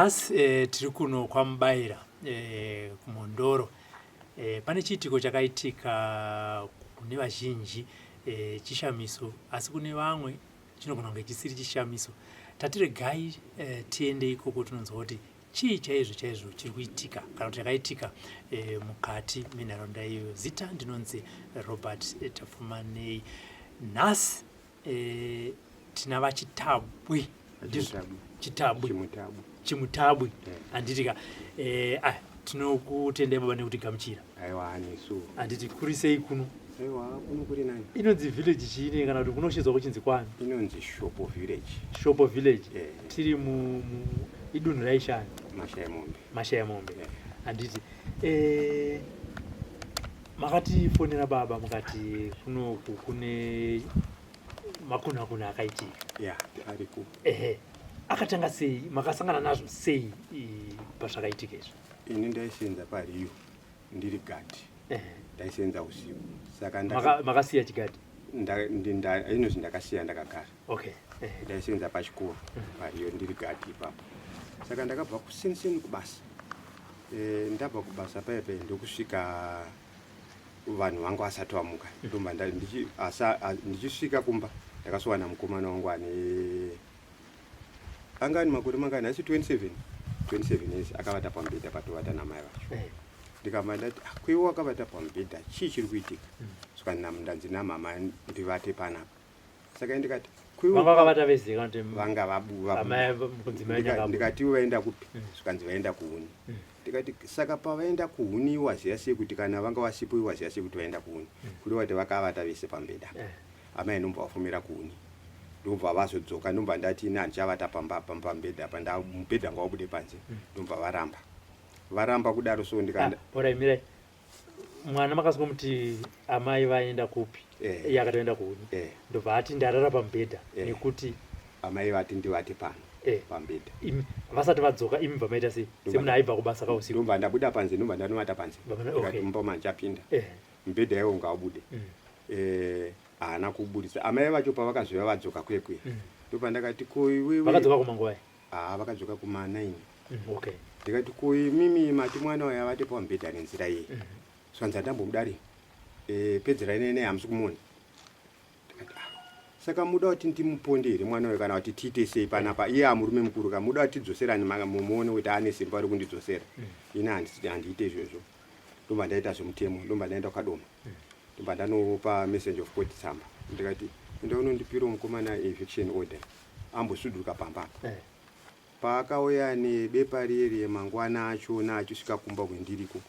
Nhasi tiri kuno kwaMubaira kuMhondoro. Pane chiitiko chakaitika kune vazhinji chishamiso asi kune vamwe chinogona kunge chisiri chishamiso. Tati regai tiende ikoko tinonzwa kuti chii chaizvo chaizvo chiri kuitika kana kuti chakaitika mukati menharaunda iyoyo. Zita ndinonzi Robert Tapfumanei. Nhasi tina vachitabwi chitabwi chimutabwi handiti ka eh, tinokutendai baba nekutigamuchira. Handiti kurisei kuno? Inonzi village chiine kana kuti kunoshedzwa kuchinzi kwani? Inonzi Shopo Village. Shopo Village. Tiri mu idunhu raishani. Mashayamombe. Mashayamombe. Handiti makatifonera baba mukati kunoku kune makunakuna akaitika. Ya, ariko. Ehe, akatanga sei? Makasangana nazvo sei pazvakaitika izvi? Ini ndaisenza pariyo ndiri gadhi. Ndaisenza usiku saka makasiya chigadhi? Inozvi ndakasiya ndakagara. Okay. Ndaisenza pachikoro pariyo ndiri gadhi ipapo, saka ndakabva kuseniseni kubasa. Ndabva kubasa paya paya ndokusvika vanhu vanga vasati vamuka. Ndomba ndichisvika kumba ndakasowana mukomana wangu ane anga ane makore mangani asi 27 27 years akavata pamubhedha patovata namai vacho. Ndikamba ndati, "Ah, kuiwe wakavata pamubhedha, chii chiri kuitika?" Saka ndanzi namama ndivate panapa. Saka ndikati, "Kuiwe Vanga vakavata vese kana kuti vanga amai mudzimai nyakabuda? Ndikati, "Iwe vaenda kupi?" Zvikanzi vaenda kuhuni. Ndikati, "Saka pavaenda kuhuni iwe waziva sei kuti kana vanga vasipo, iwe waziva sei kuti vaenda kuhuni?" Kureva kuti vakavata vese pamubhedha. Amai ndomba vafumira kuhuni, ndobva vazodzoka. Ndomba ndati, "Ini handichavata pamba pamubhedha apa, mubhedha ngaubude panze." Ndomba varamba, varamba kudaro. So ndikanda Ah, orai, mirai. Mwana makazongomuti amai vaenda kupi? Iye akatoenda kuhuni. Ndobva ati ndarara pamubhedha nekuti amai vati ndivate pano pamubhedha. Imi vasati vadzoka, imi bva maita sei semunhu aibva kubasa kausiku? Ndomba ndabuda panze, ndomba ndanovata panze. Ndikati, "Mumba mandichapinda, mubhedha iwo ngaubude." Haana kubudisa. Amai vacho pavakazouya vadzoka kuye kuye, ndopandakati, "Ko iwewe?" Vakadzoka kumanguvai? Haa, vakadzoka kuma 9. Ndikati, "Ko imimi mati mwana uyu avate pamubhedha nenzira iyi?" Zvanzi, "Handambomudari, pedzerai nene, hamusi kumuona." Ndikati, "Ah, saka muda kuti ndimuponde here mwana uyu kana kuti tiite sei panapa? Iye amurume mukuru ka, muda kuti tidzoserane mumuone kuti ane simba rekundidzosera? Ini handiite izvozvo." Ndobva ndaita zvemutemo, ndobva ndaenda kuKadoma, ndobva ndanopa messenger of court tsamba. Ndikati, "Enda unondipira mukomana eviction order ambosuduruka pamba apa." Paakauya nebepa riye riye mangwana achona achisvika kumba kwendiriko,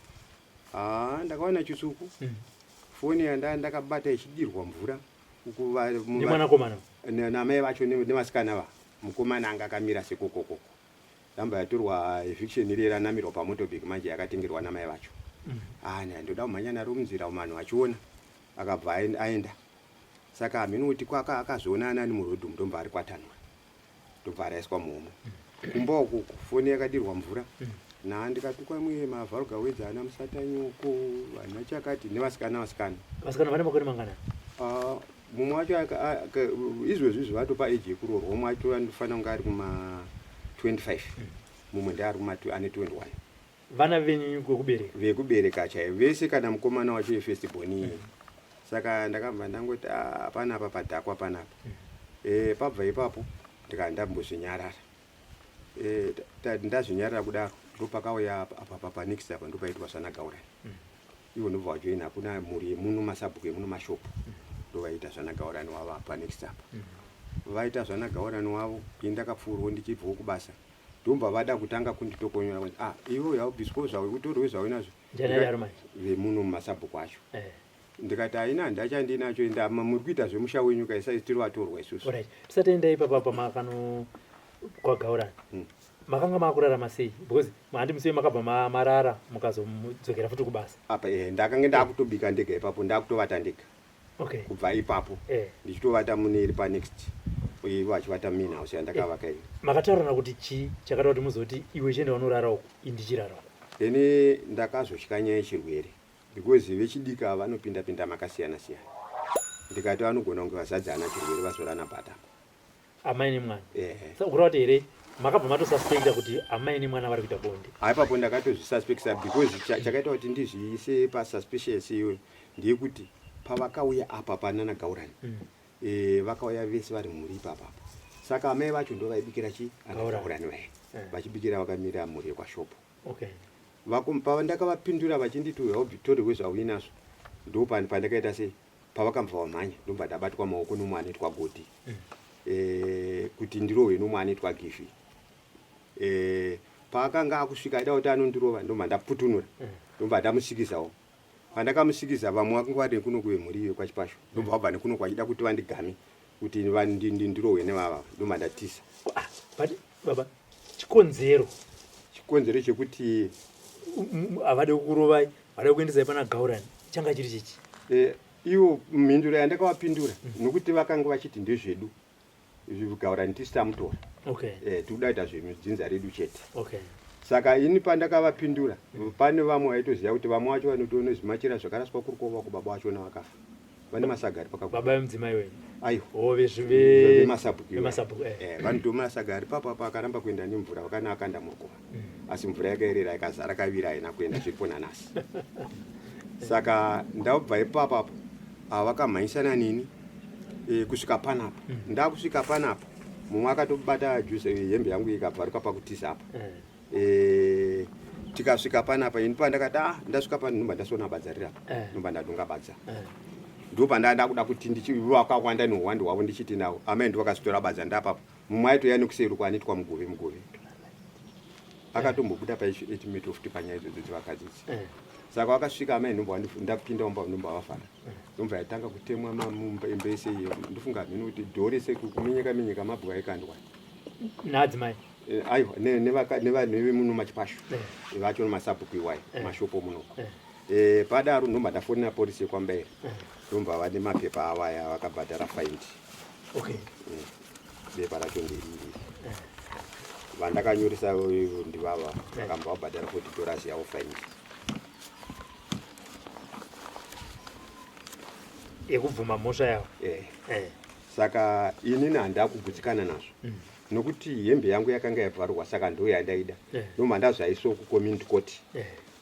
haa, ndakawana chisuku. Foni yanda ndakabata ichidirwa mvura uku Nemwanakomana? Namai vacho nevasikana va mukomana anga akamira sekokokoko. Ramba yatorwa eviction iri ranamirwa pamotorbike manje yakatengerwa namai vacho. Ah, ndoda kumhanya naro munzira umu vanhu vachiona. Akabva aenda. Saka hameno kuti kwaka akazoona anani murodhi umu, ndomba ari kwatanwa, ndobva araiswa muhomwe. Kumba ukuku foni yakadirwa mvura. Na ndikatukwa mwe mavharuga wedza, ana musatanyoko, vana chakati nevasikana vasikana. Vasikana vane makore mangana? Ah, mumwe wacho izvezvi izvi vatopa age yekuroorwa. Umwe wacho anofanira kunge ari kuma 25, mumwe ndeari kuma ane 21. Vana venyu vekubereka? Vekubereka chaivo vese, kana mukomana wacho yefirst born iye. Saka ndakabva ndangoti, "Ah, panapa padhakwa panapa." Pabva ipapo ndikava ndambozvinyarara. Ndazvinyarara kudaro, ndopakauya apa panext apa, ndopaitwa zvanagaurani. Ivo ndobva vajoina hakuna mhuri yemuno, masabhuku emuno mashopu, ndovaita zvanagaurani wavo apa next apa. Vaita zvanagaurani wavo, ini ndakapfuurwa ndichibvawo kubasa, ndomba vada kutanga kunditokonyora kuti, "Ah, iwe yaubviswawo zvako, utorwe zvauinazvo." Ndiani adaro manje? Vemuno mumasabhuku acho. Ndikati, "Haina, handachandinacho, enda muri kuita zvemusha wenyu kaisai, tiri vatorwa isusu." Alright, tisati enda ipapa pamakano kwagaurani, makanga makurarama sei? Because handi musi makabva marara mukazodzokera futi kubasa? Apa ndakange ndakutobika ndega ipapo, ndakutovata ndega. Kubva ipapo ndichitovata mune iri panext, ivo vachivata main house yandakavaka ini. Makataurana kuti chii chakada kuti muzoti iwe chienda unorara uku, ini ndichirara uku? Then ndakazotya nyaya yechirwere because vechidiki ava vanopinda pinda makasiyana siyana. Ndikati vanogona kunge vazadzana chirwere vazorana bhata. Amai nemwana? Ehe. Saka kureva kuti here Makabva matosuspecta kuti amai nemwana vari kuita bonde? Haipapo ndakatozvisuspecta because chakaita kuti ndizviise pasuspicious iyoyo ndeyekuti pavakauya apa panana Gaurani vakauya vese vari mhuri ipapa apa, saka amai vacho ndo vaibikira chi ana Gaurani vaya vachibikira vakamirira mhuri yekwashopo. Pavandakavapindura vachinditi uyaubhitorerwe zvauinazvo, ndo pandakaita sei, pavakambva vamhanya, ndobva ndabatwa maoko nomwe anoitwa Godi kuti ndirohwe nomwe anoitwa Gifi. Paakanga akusvika aida kuti anondirova, ndobva ndaputunura, ndobva ndamusikizawo. Pandakamusikiza, vamwe vakanga vari nekuno kuvemhuri iyo kwaChipasho, ndobva vabva nekuno kwachida kuti vandigame kuti ndirohwe nevava, ndobva ndatisa. Ah, but baba, chikonzero Chikonzero chekuti havade kukurovai, vada kuendesai pana Gaurani, changa chiri chichi? Ivo mhinduro yandakavapindura, nokuti vakanga vachiti ndezvedu Gaurani, tisi tamutora, tikuda kuita zvemudzinza redu chete. Saka ini pandakavapindura, pane vamwe vaitoziva kuti vamwe vacho vanotoona zvimachira zvakaraswa kuri kwova kubaba vachona vakafa vane masaga ari pakaguma. Baba vemudzimai wenyu? Aiwa. Oh, vemasabhuku. Vemasabhuku. Vanotoma masaga ari papo apo akaramba kuenda nemvura, vakana akanda murukova, asi mvura yakaerera ikazara kaviri, haina kuenda, zviripo nanhasi. Saka ndabva ipapo apo, ava vakamhanyisana neni kusvika panapa. Ndakusvika panapa, mumwe akatobata juice, hembe yangu ikabvaruka pakutiza apa. Tikasvika panapa, ini pandakati ah, ndasvika pano, ndobva ndasona badza riri apa. Ndobva ndadonga badza, ndo pandaa ndakuda kuti vakawanda neuwandu hwavo, ndichiti navo amai ndo vakazitora badza ndapapo. Mumwe aitouya nekuseri kwanoitwa Mugove. Mugove akatombobuda paetimate futi panyaya idzodzo dzevakadzi idzi. Saka vakasvika amai, ndobva ndapinda mumba, ndobva vafara, ndobva yatanga kutemwa mumba yese iyo. Ndofunga hameno kuti dhoo rese kumenyeka menyeka, mabwe aikandwa. Naadzimai? Aiwa, nevanhu vemuno maChipasho vacho nemasabhuku iwayo, mashopo muno. Padaro ndobva ndafonera polisi yekwaMbaira, ndobva vane mapepa avo aya, vakabhadhara fine. Bepa racho nderiri vandakanyoresa ndivava, vakamba vabhadhara $40 yavo fine. Yekubvuma mhosva yavo. Saka inini handina kugutsikana nazvo, nokuti hembe yangu yakanga yabvarurwa, saka ndo yandaida. Ndobva ndazvaiswa kucommunity court.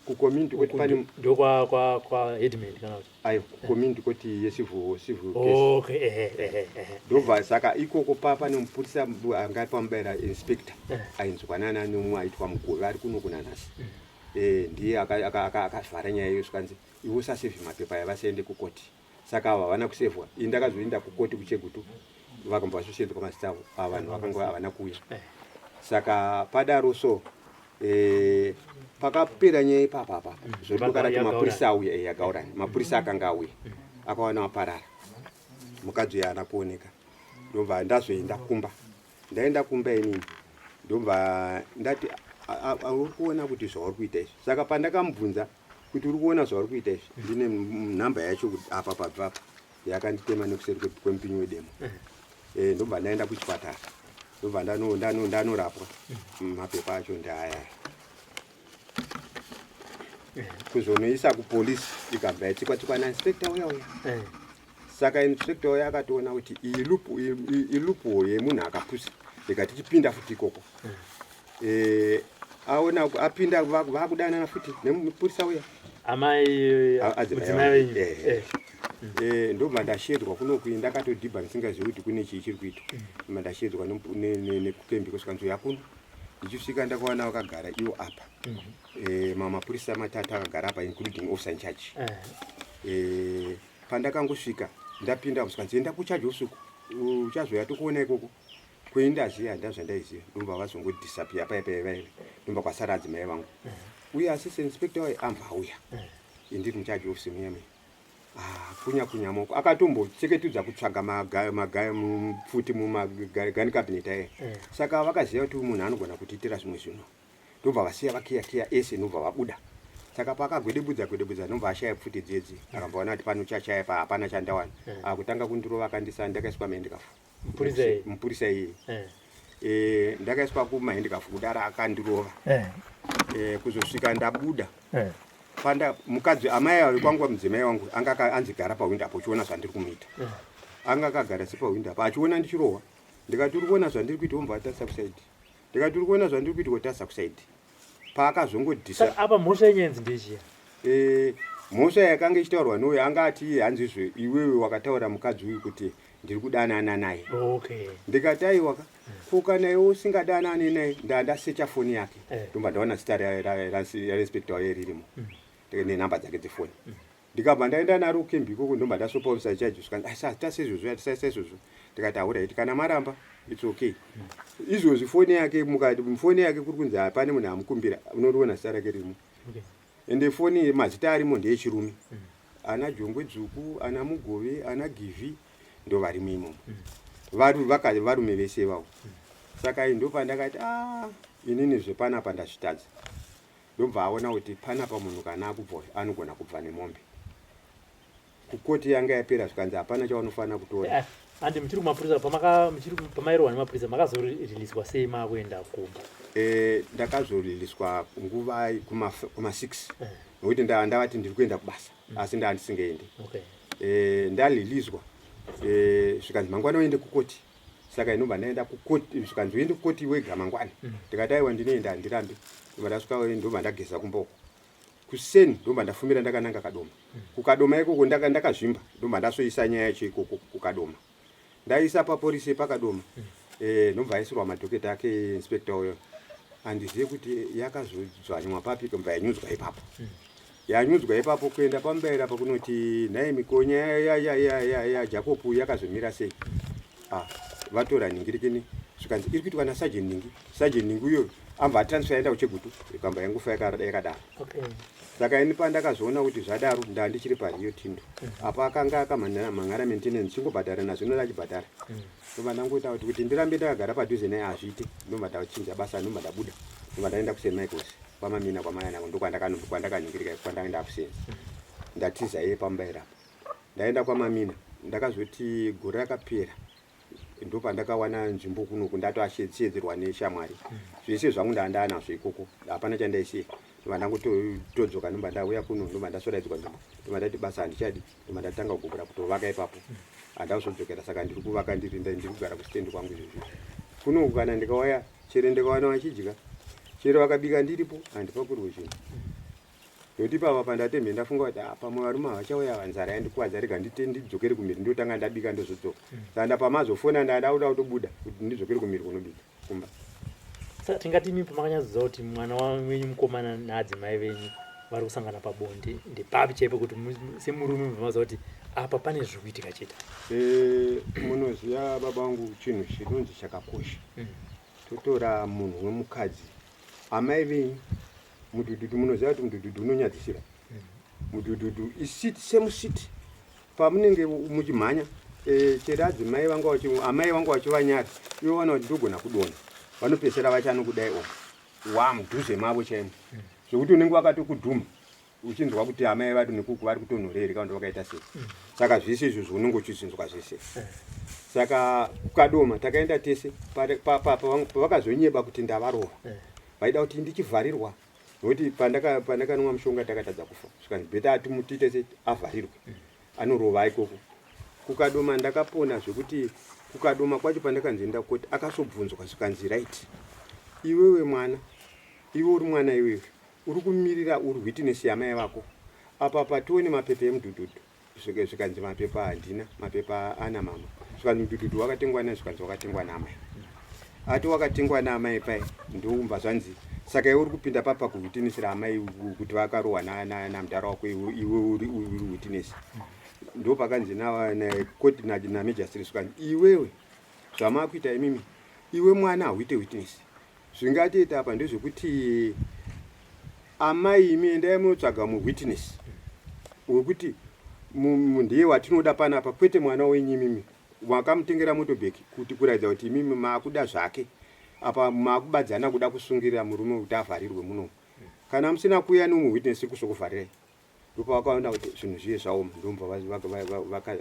Kucommunity court pane Ndo kwa headman kana kuti? Aiwa, kucommunity court yecivil, civil case. Okay, ehe ehe ehe Ndobva saka ikoko pane mupurisa anga ari paMubaira, inspector ainzwanana nemumwe aitwa Mugove ari kuno kunanhasi. Ndiye akavhara nyaya iyo, zvikanzi iwe usasevhi mapepa aya, vasaende kukoti. Saka avo havana kusevhwa. Ini ndakazoenda kukoti kuChegutu, vakambva vasosedzwa mazita avo, ava vanhu vakanga havana kuuya. Saka padaro so pakapera nyaya ipapa apa, zvotokarati mapurisa auya, yaGaurani. Mapurisa akanga auya, akawana waparara, mukadzi uyo haana kuoneka. Ndobva ndazoenda kumba. Ndaenda kumba inini, ndobva ndati, "Uri kuona kuti zvauri kuita izvi?" Saka pandakamubvunza kuti, "Uri kuona zvauri kuita izvi?" Ndine nhamba yacho kuti apa pabva apa yakanditema nekuseri kwemupinyi wedemo. Ndobva ndaenda kuchipatara, ndobva ndanorapwa. Mapepa acho ndeaya. Kuzonoisa kupolisi, ikabva yatsikwa tsikwa nainspector uya uya. Saka inspector uya akatoona kuti iyi loophole yemunhu akapusa, ikati chipinda futi ikoko. Aona apinda, vakudanana futi nemupurisa uya. Amai? Adzimai. Mudzimai wenyu? Ndobva ndashedzwa kunoku. Ndakatodhibha ndisingazivi kuti kune chii chiri kuitwa. Ndobva ndashedzwa nekukembi kusvika nzoya kuno. Ndichisvika ndakaona vakagara ivo apa, mamapurisa matatu akagara apa, including officer in charge. Pandakangosvika, ndapinda, kusvika enda kucharge usiku, uchazoya tokuona ikoko. Kuindaziva handa zvandaiziva. Ndobva vazongodisappear paya paya vaive, ndobva kwasara adzimai vangu. Uye assistant inspector wayo ambva auya, indiri mucharge office muyamai. Ah, kunya kunya maoko, akatombotseketudza kutsvaga pfuti mumagani cabinet aya. Saka vakaziva kuti munhu anogona kutiitira zvimwe zvinhu, ndobva vasiya vakiya kiya ese, ndobva vabuda. Saka paakagwedebudza gwedebudza, ndobva ashaya pfuti dzedzi. Akabva ona kuti pano chachaya pa hapana chandawana. Akutanga kundirova, akandisa, ndakaiswa mahandcuff. Mupurisa iye? Mupurisa iye. Ndakaiswa kumahandcuff kudara, akandirova kuzosvika ndabuda. Panda mukadzi amai avo kwangu, mudzimai wangu anga anzi gara pahwindo apo uchiona zvandiri kumuita. Anga akagara sepahwindo apo achiona ndichirohwa. Ndikati, "Uri kuona zvandiri kuita?" Womva atarisa kusaidi. Ndikati uri kuona zvandiri kuitwa tasa kusaidi paakazongodhisa. Apa mhosva yenyenzi ndechiya? Eh, mhosva yakanga ichitaurwa neuyo anga ati iye hanzizve iwewe wakataura mukadzi uyu kuti ndiri kudanana naye. Okay. Ndikati aiwaka ko kana iwe usingadanani naye ndandasecha foni yake eh. Ndobva ndaona zita rainspector waye ririmo nenhamba dzake dzefoni. Ndikabva ndaenda naro kembi ikoko ndobva ndasopa officer charge zvikanzi ah, tase izvozvo tisaisa izvozvo. Ndikati alright kana maramba it's okay. Izvozvi foni yake mukati foni yake kuri kunzi hapane munhu amukumbira unoriona zita rake ririmo. Okay. Ende foni mazita arimo ndeechirume. Ana Jongwe Dzvuku, ana Mugove, ana Givhi ndovarimo imomo. Varu vaka varume vese ivavo. Saka ndopandakati ah inini zvepanapa ndazvitadza. Ndobva aona kuti panapa munhu kana akubva uyu anogona kubva nemombe. Kukoti yanga yapera zvikanzi hapana chaunofanira kutora. Eh, handi muchiri kumapurisa pamaka muchiri pamairohwa nemapurisa makazoriliswa sei maakuenda kumba? Eh, ndakazoriliswa nguva kuma kuma 6 eh. Nokuti ndavati ndiri kuenda kubasa asi ndaa ndisingaendi. Okay. Eh, ndaliliswa eh, zvikanzi mangwana uende kukoti. Saka inobva ndaenda kukoti zvikanzi uende kukoti wega mangwana. Ndikati aiwa ndinoenda handirambi. Ndobva ndasvika ndobva ndageza kumba uko. Kuseni ndobva ndafumira ndakananga Kadoma. KuKadoma ikoko ndakazvimba ndobva ndasoisa nyaya yacho ikoko kuKadoma. Ndaisa papolisi yepakadoma. Eh, ndobva aisirwa madhoketa ake inspector uyo. Handizive kuti yakazodzvanywa papi kubva yanyudzwa ipapo. Yanyudzwa ipapo kuenda pamubaira pakunoti nhai mikonya yaJacob yakazomira sei? Ah, vatora ningirikini zvikanzi iri kuitwa naSergeant Ningi. Sergeant Ningi uyo ambva atransfer aenda kuChegutu ikamba yangufa yakadaro. Okay. Saka ini pandakazoona kuti zvadaro ndandichiri paRio Tinto. Apa akanga akamhan'ara maintenance chingobhadhara nazvo nora achibhadhara. Ndobva ndangoita kuti ndirambe ndakagara padhuze naye hazviite. Ndobva ndachinja basa ndobva ndabuda. Ndobva ndaenda kuSt Michael's kwaMamina kwaMayana ndokwandakaningirika kwandaenda kusenza. Ndatiza iye pamubaira apa. Ndaenda kwaMamina ndakazoti gore rakapera ndopandakawana nzvimbo kunoku ndatoashedzerwa neshamwari. Zvese zvangu ndandanazvo ikoko hapana chandaisiya. Ndobva ndangotodzoka ndobva ndauya kuno ndobva ndasoraidzwa nzvimbo. Ndobva ndati basa handichadi ndobva ndatanga kugobora kutovaka ipapo. Handakuzodzokera saka ndiri kuvaka ndiri kugara kustendi kwangu izvozvi. Kunoku kana ndikauya chero ndikawana vachidya chero vakabika ndiripo handipakurwe chinhu. Nokuti ipapa pandatemhe ndafunga kuti ah, pamwe varume havachauya ava nzara yandikuvadza rega ndidzokere kumhiri ndotanga ndabika ndozodzoka. Saka ndapamazofona ndada kutobuda kuti ndidzokere kumhiri kunobika kumba. Saka tingati imi pamakanyatsoziva kuti mwana wenyu mukomana naadzimai venyu vari kusangana pabonde ndepapi chaipo kuti semurume mubva maziva kuti apa pane zviri kuitika chete? Eh, munoziva baba vangu chinhu chinonzi chakakosha. Totora munhu wemukadzi amai venyu mudhudhudhu munoziva kuti mudhudhudhu unonyadzisira. Mudhudhudhu isiti same city pamunenge muchimhanya eh, chero adzimai vanga amai vanga vachivanyara ivo vana kuti ndogona kudonha vanopesera vachanokudai o wamudhuze mavo chaimo zvekuti unenge wakatokudhuma uchinzwa kuti amai vari nekuku vari kutonhorera kana vakaita sei. Saka zvese izvozvo unenge uchizvinzwa zvese. Saka kukadoma takaenda tese pavakazonyeba kuti ndavarova. Vaida kuti ndichivharirwa nokuti pandakanwa mushonga takatadza kufa zvikanzi bheta atimutiite se avharirwe anorova ikoko. Kukadoma ndakapona zvekuti kukadoma kwacho pandakanzi enda kukoti akasobvunzwa zvikanzi right iwewe mwana iwe uri mwana iwewe uri kumirira uri witness yamai vako apa patione mapepa emudhudhudhu zvikanzi mapepa handina mapepa ana mama zvikanzi mudhudhudhu wakatengwa nai zvikanzi wakatengwa naamai ati wakatengwa naamai pai ndoumva zvanzi saka iwe uri kupinda papa kuwitinesera amai kuti vakarohwa namudhara wako iwe uri witness ndopakanzi nakoti namejastiri zvikanzi iwewe zvamakuita imimi iwe mwana hauite witness zvingatoita apa ndezvekuti amai imi endai munotsvaga muwitness wekuti ndiye watinoda panapa kwete mwana wenyu imimi wakamutengera motobheki kuti kuratidza kuti imimi maakuda zvake apa maakubadzana kuda kusungirira murume kuti avharirwe muno kana musina kuuya nomuwitness kusokuvharirai ndopavakaona kuti zvinhu zviye zvaoma ndomva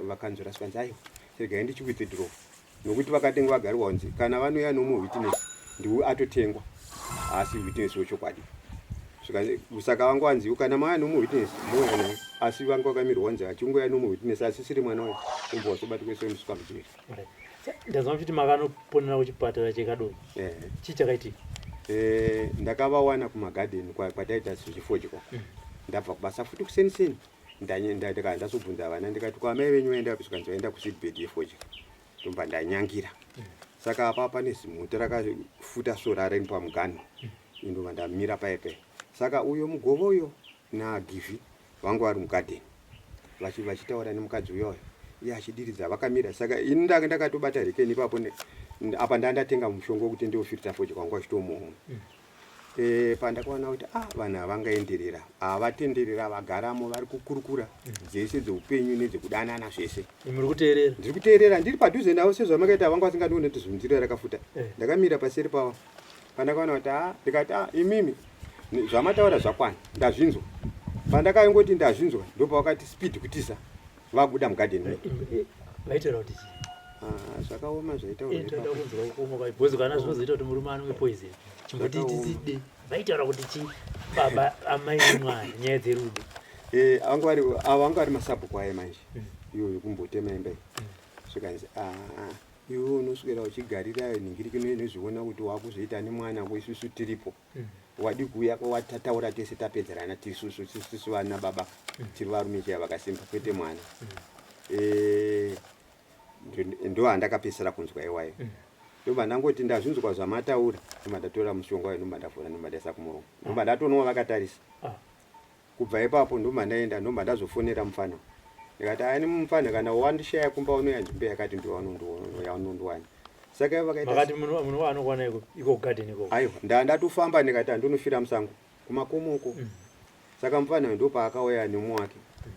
vakanzura zvikanzi aiwa regai ndichiwithdraw nokuti vakatenge vagarirwa kunzi kana vanouya nomuwitness ndiwe atotengwa haasi witness wechokwadi saka vanga vanziwo kana mauya nomuwitness mouya naye asi vanga vakamirwa kunzi achingouya nomuwitness asisiri mwana uyo umbwa wasobatwa semusuka mujeri. Ndazwa muchiti makanoponera kuchipatara chekadoi. Chii chakaitika? Ndakavawana kumagadheni kwataita zvechifodya. Ndabva kubasa futi kuseniseni, ndazobvunza vana ndikati, "Kwamai venyu vaenda?" Zvikanzi vaenda kuseedbed yefodya. Ndobva ndanyangira. Saka apa pane zimuti rakafuta sora riri pamuganho, indobva ndamira paipai. Saka uyo Mugova uyo naGivhi vangu vari mugadheni vachitaura nemukadzi uyoyo, iye achidiridza vakamira. Saka ini ndakatobata rekeni ipapo apa ndandatenga mushonga wekuti ndiofirita fodya wangu achitomuomwe. Pandakaona kuti ah, vanhu havangaenderera, havatenderera, vagaramo vari kukurukura dzese dzeupenyu nedzekudanana zvese. Muri kuteerera? Ndiri kuteerera, ndiri padhuze navo sezvamakaita. Vanga vasingandione kuti zvinzira rakafuta. Ndakamira paseri pavo. Pandakaona kuti a, ndikati, "A, imimi, zvamataura zvakwana, ndazvinzwa." Pandakangoti ndazvinzwa, ndopavakati speed kutiza, vabuda mugadheni. Vaitaura kuti chii? Ah, zvakaoma zvaitaura. Toda kunzwa kuoma kwayo, because kana zvinozoita kuti murume anwe poison, chimbotititside, vaitaura kuti chii baba, amai nemwana, nyaya dzerudo? Anga vari ava, vanga vari masabhuku aye manje. Iyoyo kumbotema imba iyi, zvikanzi, "Ah, iwe unoswera uchigarira nhingiriki nezviona kuti wakuzoita nemwana ko isusu tiripo. Wadi kuuya kwawatataura tese tapedzerana tisusu isusu vana baba tiri varume chiya vakasimba, kwete mwana." Ndo handakapedzisira kunzwa iwayo. Ndobva ndangoti ndazvinzwa zvamataura, ndobva ndatora mushonga wayo, ndobva ndavhura, ndobva ndaisa kumuromo, ndobva ndatonwa vakatarisa. Kubva ipapo ndobva ndaenda, ndobva ndazofonera mufana, ndikati, "Aini mufana, kana wandishaya kumba unoya nzvimbo yakati, ndoyaunondiwana." Saka ivo vakaita Makati munhu anokwana iko kugadheni ikoko? Aiwa, ndatofamba, ndikati handinofira musango kumakomo uko. Saka mufana uyu ndopaakauya nemumwe wake,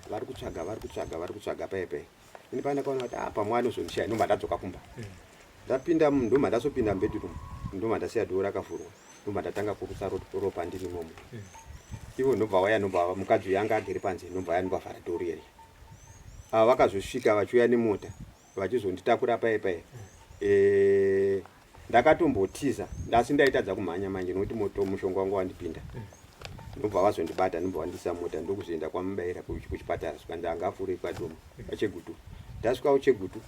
vari kutsvaga, vari kutsvaga, vari kutsvaga paipai. Ini pandakaona kuti apa mwana uzondishaya, ndobva ndadzoka kumba. Ndapinda, ndobva ndazopinda mubedroom, ndobva ndasiya door rakavhurwa, ndobva ndatanga kurutsa ropa ndiri imomo. Ivo ndobva waya, ndobva mukadzi uyu anga agere panze, ndobva waya, ndobva vhara door iri. Ava vakazosvika vachiuya nemota vachizonditakura pai pai. Ndakatombotiza, asi ndaitadza kumhanya manje nokuti moto mushonga wangu wandipinda. Ndobva vazondibata, ndobva vandisa mota, ndokuzoenda kwaMubaira kuchipatara. Svika ndanga apfuure kwadoma paChegutu. Ndasvika kuChegutu,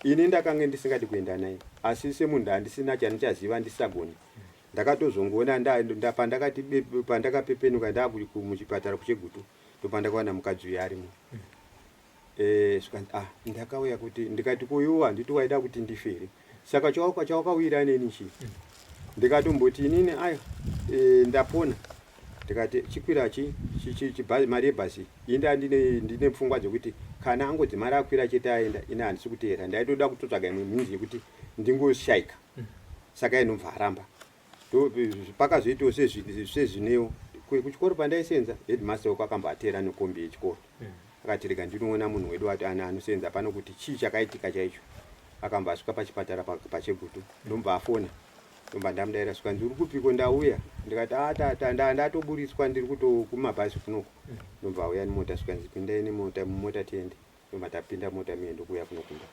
ini ndakange ndisingadi kuenda naye, asi semunhu handisina chandichaziva, ndisagoni, ndakatozongoona pandakapepenuka ndamuchipatara kuChegutu, ndopandakawana mukadzi uyu arimo. Zvikanzi, "Ah, ndakauya kuti," ndikati, "Koiwo handiti waida kuti ndife here? Saka chawakawira neni chii?" Ndikatomboti inini, "Aiwa, ndapona." Ndikati, "Chikwira mari yebhasi." Inda ndine pfungwa dzekuti kana angodzi mari akwira chete aenda, ini handisi kuteera. Ndaitoda kutotsvaga imwe mhinzi yekuti ndingoshaika. Saka inobva aramba. Pakazoitawo sezvinewo kuchikoro pandaisenza, headmaster wako akamboatera nekombi yechikoro. Akati, "Rega ndinoona munhu wedu ati anosenza pano kuti chii chakaitika chaicho." Akamba asvika pachipatara paChegutu, ndomba afona, ndomba ndamudaira. Zvikanzi, "Uri kupiko? Ndauya." Ndikati, "Atata, ndatoburitswa, ndiri kuto kumabhazi kunoko." Ndomba auya nemota. Zvikanzi, "Pindai nemota, mumota tiende." Ndomba tapinda mota miye, ndokuuya kunokumba.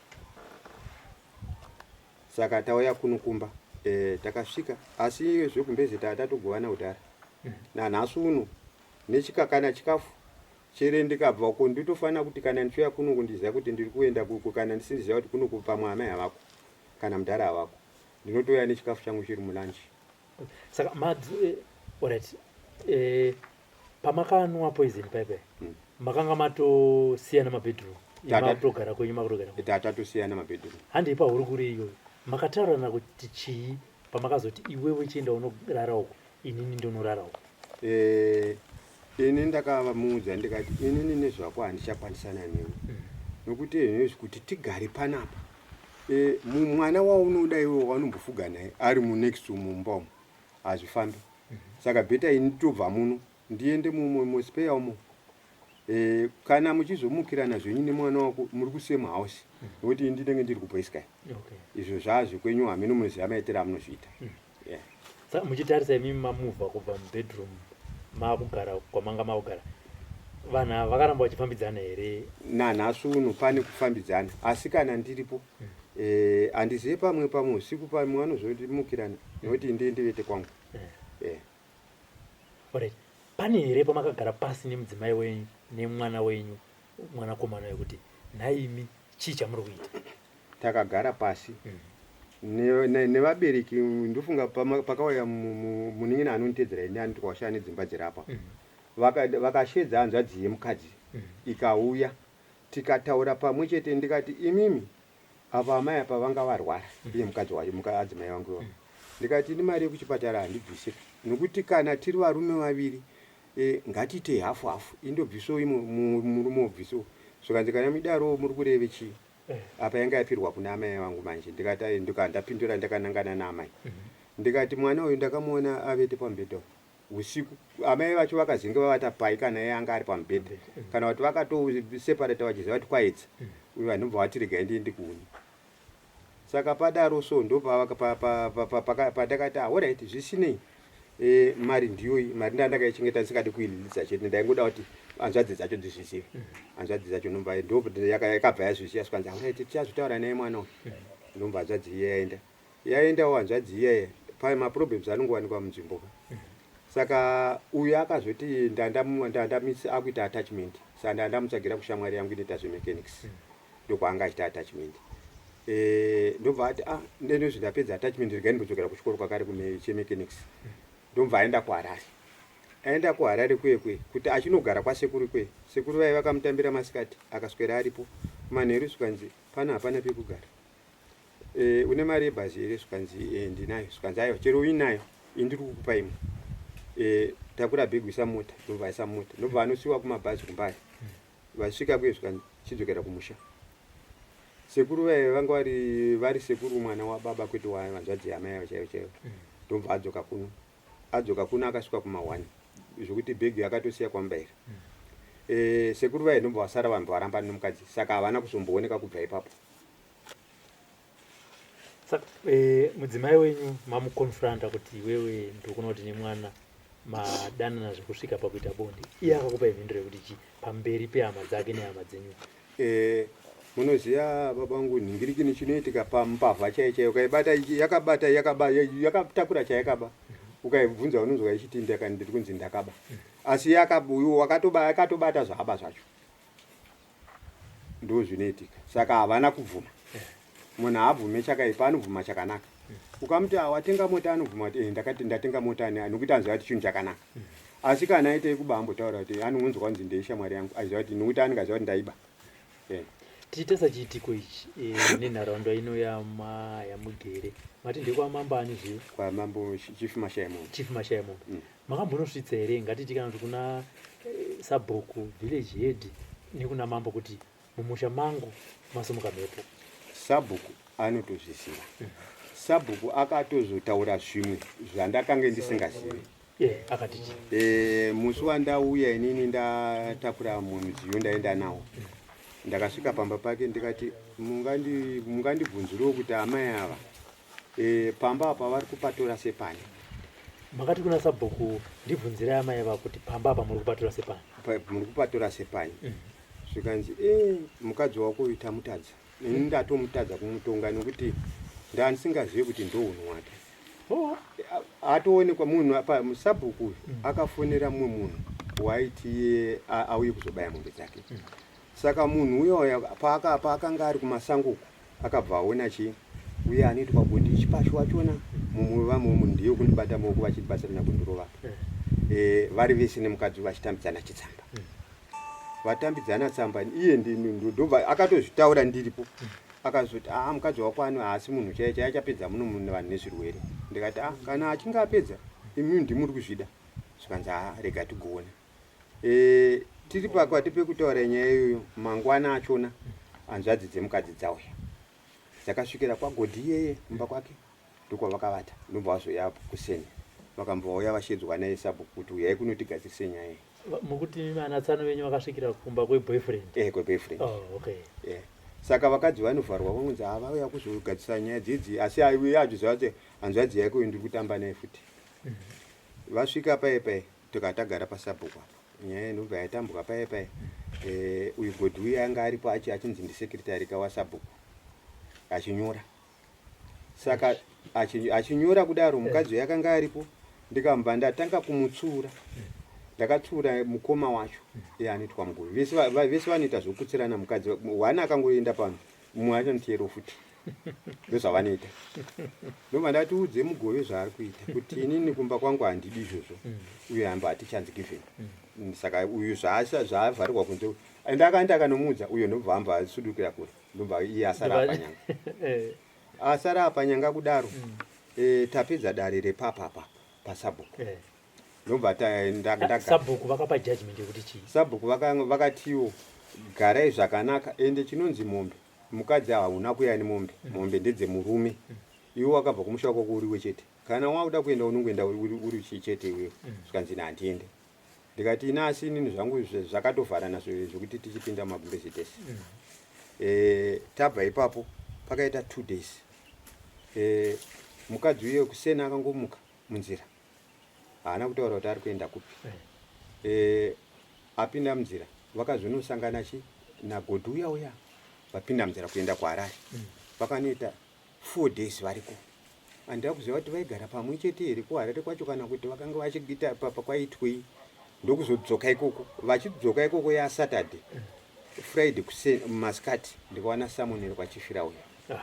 Saka tauya kunokumba, takasvika, asi zvekumbezi tatogovana kudhara. Nanhasi uno nechikakana chikafu chere ndikabva uko, nditofanira kuti kana ndichiuya kunoku ndiziva kuti ndiri kuenda kuku. Kana ndisindiziva kuti kunoku pamwe amai havako kana mudhara havako, ndinotouya nechikafu changu chiri mulunch. Saka alright, pamakanwa poison paipai, makanga matosiyana mabedroom? Makutogara kwenyu, makutogara kwenyu? Tatosiyana mabedroom. Handei pahurukuro iyoyo. Makataurirana kuti chii pamakazoti iwewe chienda unorara uko, inini ndonorara uko? Ini ndakavamuudza, ndikati, "Inini nezvako handichakwanisana newe, nokuti zvinezvi kuti tigare panapa, mwana waunoda iwe waunombofuga naye ari munext mumba umu, hazvifambi. Saka better ini tobva muno, ndiende muspare umo. Kana muchizomukirana zvenyu nemwana wako muri kusame house, nokuti ini ndinenge ndiri kuBoysky. Izvo zvazvekwenyu, hameno munoziva maitiro amunozviita." Yeah. Saka muchitarisa imimi mamuvha kubva mubedroom maakugara kwamanga maakugara, vanhu ava vakaramba vachifambidzana here? Nanhasi uno pane kufambidzana, asi kana ndiripo, handizive, pamwe pamwe usiku pamwe vanozomukirana, nokuti ndii ndivete kwangu. Alright. Pane here pamakagara pasi nemudzimai wenyu nemwana wenyu mwanakomana wekuti, "Nhaimi, chii chamuri kuita?" Takagara pasi nevabereki ndofunga pakauya munin'ina anonditedzera ini anoti kwashaya nedzimba dziri apa. Vakashedza hanzvadzi yemukadzi ikauya, tikataura pamwe chete. Ndikati, "Imimi, apa amai apa vanga varwara." Iye mukadzi wacho, adzimai vangu ivo. Ndikati, "Ini mari yekuchipatara handibvise, nokuti kana tiri varume vaviri, ngatiitei hafu hafu, indobvisawo imwe, murume wobvisawo." Zvikanzi, "Kana midaro muri kureve chii?" Apa yanga yapirwa kuna amai vangu manje. Ndikati, "Ai," ndapindura ndakanangana naamai. Ndikati, "Mwana uyu ndakamuona avete pamubhedha usiku." Amai vacho vakazenge vavata pai kana iye anga ari pamubhedha, kana kuti vakatoseparata vachiziva kuti kwaedza uyu, vanobva vati, "Regai ndiende kuuni." Saka padaro so ndo pandakati, "Alright, zvisinei, mari ndiyoyi." Mari ndandakaichengeta ndisingadi kuililisa chete, ndaingoda kuti hanzvadzi dzacho dzizvizive. Hanzvadzi dzacho ndomba ndo yakabva yazviziva. Zvikanzi, "Alright, tichazotaura naye mwana uyu." Ndomba hanzvadzi iye yaenda, yaendawo hanzvadzi iyeye. Pane maproblems anongowanikwa munzvimbo ka. Saka uyu akazoti ndandamisi akuita attachment, saka ndandamutsvagira kushamwari yangu inoita zvemechanics, ndokwaanga achiita attachment. Ndobva ati, "Ah, nenezvi ndapedza attachment, regai ndimbodzokera kuchikoro kwakare kune chemechanics." Ndobva aenda kuHarare. Aenda kuHarare kwekwe kuti achinogara kwasekuru kwe, sekuru vai vakamutambira masikati, akaswera aripo. Manheru zvikanzi, "Pano hapana pekugara. Une mari yebhazi here?" Zvikanzi, "Ndinayo." Zvikanzi, "Aiwa, chero uinayo, indiri kukupa imwe. Takura bhegi, isa mota." Ndobva aisa mota, ndobva anosiwa kumabhazi kuMbare. Vasvika kuye, zvikanzi, "Chidzokera kumusha." Sekuru vai vanga vari sekuru mwana wababa, kwete wahanzvadzi yamai avo chaivo chaivo. Ndobva adzoka kuno. Adzoka kuno akasvika kuma1, zvokuti bhegi akatosiya kwaMubaira. Sekuru vai ndobva vasara, vanhu varamba nemukadzi, saka havana kuzombooneka kubva ipapo. Saka mudzimai wenyu mamuconfronta kuti, "Iwewe, ndikuona kuti nemwana madanana zvekusvika pakuita bonde." Iye akakupai mhinduro yekuti chi pamberi pehama dzake nehama dzenyu? Munoziva baba vangu, nhingirikini chinoitika pambavha chaiyo chaiyo, ukaibata yakabata, yakaba, yakatakura chayakaba, ukaibvunza unonzwa ichiti, "Ndiri kunzi ndakaba." Asi uyu wakatoba, akatobata zvaaba zvacho. Ndo zvinoitika. Saka havana kubvuma. Munhu haabvume chakaipa, anobvuma chakanaka. Ukamuti, "Ah, watenga mota," anobvuma kuti, "Ndakati ndatenga mota," nokuti anziva kuti chinhu chakanaka. Asi kana aita yekuba, ambotaura kuti anonzwa kunzi ndeishamwari yangu, aziva kuti nokuti anenge aziva kuti ndaiba. Tichitarisa chiitiko ichi nenharaunda ino yamugere, mati ndekwamambo ani zve? Kwamambo Chief Mashayamombe. Chief Mashayamombe. Makambonosvitsa here, ngatiti kana kuti kuna sabhuku, village head, nekuna mambo, kuti mumusha mangu masumuka mhepo? Sabhuku anotozviziva. Sabhuku akatozotaura zvimwe zvandakange ndisingazivi. Akati chii? Musi wandauya inini ndatakura mudziyo ndaenda nawo, ndakasvika pamba pake ndikati, "Mungandibvunzirewo kuti amai ava pamba apa vari kupatora sepani?" Makati kuna sabhuku, "Ndibvunzirai amai ava kuti pamba apa muri kupatora sepani?" Muri kupatora sepani? Zvikanzi, "Mukadzi wako uyu tamutadza. Ini ndatomutadza kumutonga nekuti ndandisingazivi kuti ndo unhu hwake." Atoonekwa munhu apa, musabhuku uyu akafonera mumwe munhu waiti iye auye kuzobaya mombe dzake. Saka munhu uyoyo paakanga ari kumasango uku, akabva aona chii, uye anoitwa gondi chipashu wachona, mumwe vamwe munhu ndiye kundibata maoko vachibatsirana kundirova. Vari vese nemukadzi vachitambidzana chitsamba. Vatambidzana tsamba, iye ndobva akatozvitaura ndiripo. Akazoti, "Aa, mukadzi wako ano haasi munhu chaiye chaiye, achapedza muno munhu vanhu nezvirwere." Ndikati, "A, kana achinge apedza, imi ndimuri kuzvida." Zvikanzi, "Haa, rega tigoona." Tiri pakati pekutaura nyaya iyoyo, mangwana achona hanzvadzi dzemukadzi dzauya, dzakasvikira kwagodhi iyeye mumba kwake, ndokwavakavata. Ndobva vazoya kuseni, vakambva vauya vashedzwa naye sabhuku kuti, "Uyai kunotigadzirise nyaya iyi." Mukuti vanatsano venyu vakasvikira kumba kweboyfriend? Kweboyfriend. Oh, okay. Saka vakadzi vanovharwa, vanonzi havauya kuzogadzisa nyaya dzidzi, asi aiuya achiziva kuti hanzvadzi yako ndiri kutamba naye futi. Vasvika paye paye, tikatagara pasabhuku apa, nyaya inobva yatambwa paye paye. Uyu godhi uyu anga aripo, achinzi ndisekretary kawasabhuku, achinyora. Saka achinyora kudaro, mukadzi uyu akanga aripo, ndikambva ndatanga kumutsiura. Ndakatsiura mukoma wacho, iye anoitwa Muguru. Vese vanoita zvokutsirana mukadzi. One akangoenda pano, mumwe achanoteerawo futi. Ndozvavanoita. Ndobva ndati udze Mugove zvaari kuita kuti inini kumba kwangu handidi izvozvo. Uye hamba hatichanzi given. Saka uyu zvaasa zvaavharirwa kunze. And akaenda akanomuudza uyo ndobva amba asudukira kure. Ndobva iye asara apanyanga. Asara apanyanga kudaro. Tapedza dare repapapa pasabhuku. Ndobva ndaga. Sabhuku vakapa judgment yekuti chii? Sabhuku vakatiwo garai zvakanaka ende chinonzi mombe. Mukadzi hauna kuya nemombe. Mombe ndedzemurume. Iwe wakabva kumusha kwako uriwe chete. Kana wakuda kuenda unongoenda uri chete iwewe. Zvikanzi ini handiende. Ndikati ini asi inini zvangu zvakatovharana zvekuti tichipinda mumagumbeze tese. Tabva ipapo pakaita 2 days. Mukadzi uye kuseni akangomuka munzira. Haana kutaura kuti ari kuenda kupi. Apinda munzira vakazonosangana chi naGodhi uya uya vapinda munzira kuenda kuHarare. Vakanoita 4 days variko. Handina kuziva kuti vaigara pamwe chete here kuHarare kwacho kana kuti vakanga vachiita pakwaitwei. Ndokuzodzoka ikoko. Vachidzoka ikoko yaSaturday. Friday kuseni masikati ndikawana summon iri kwaChifira uya.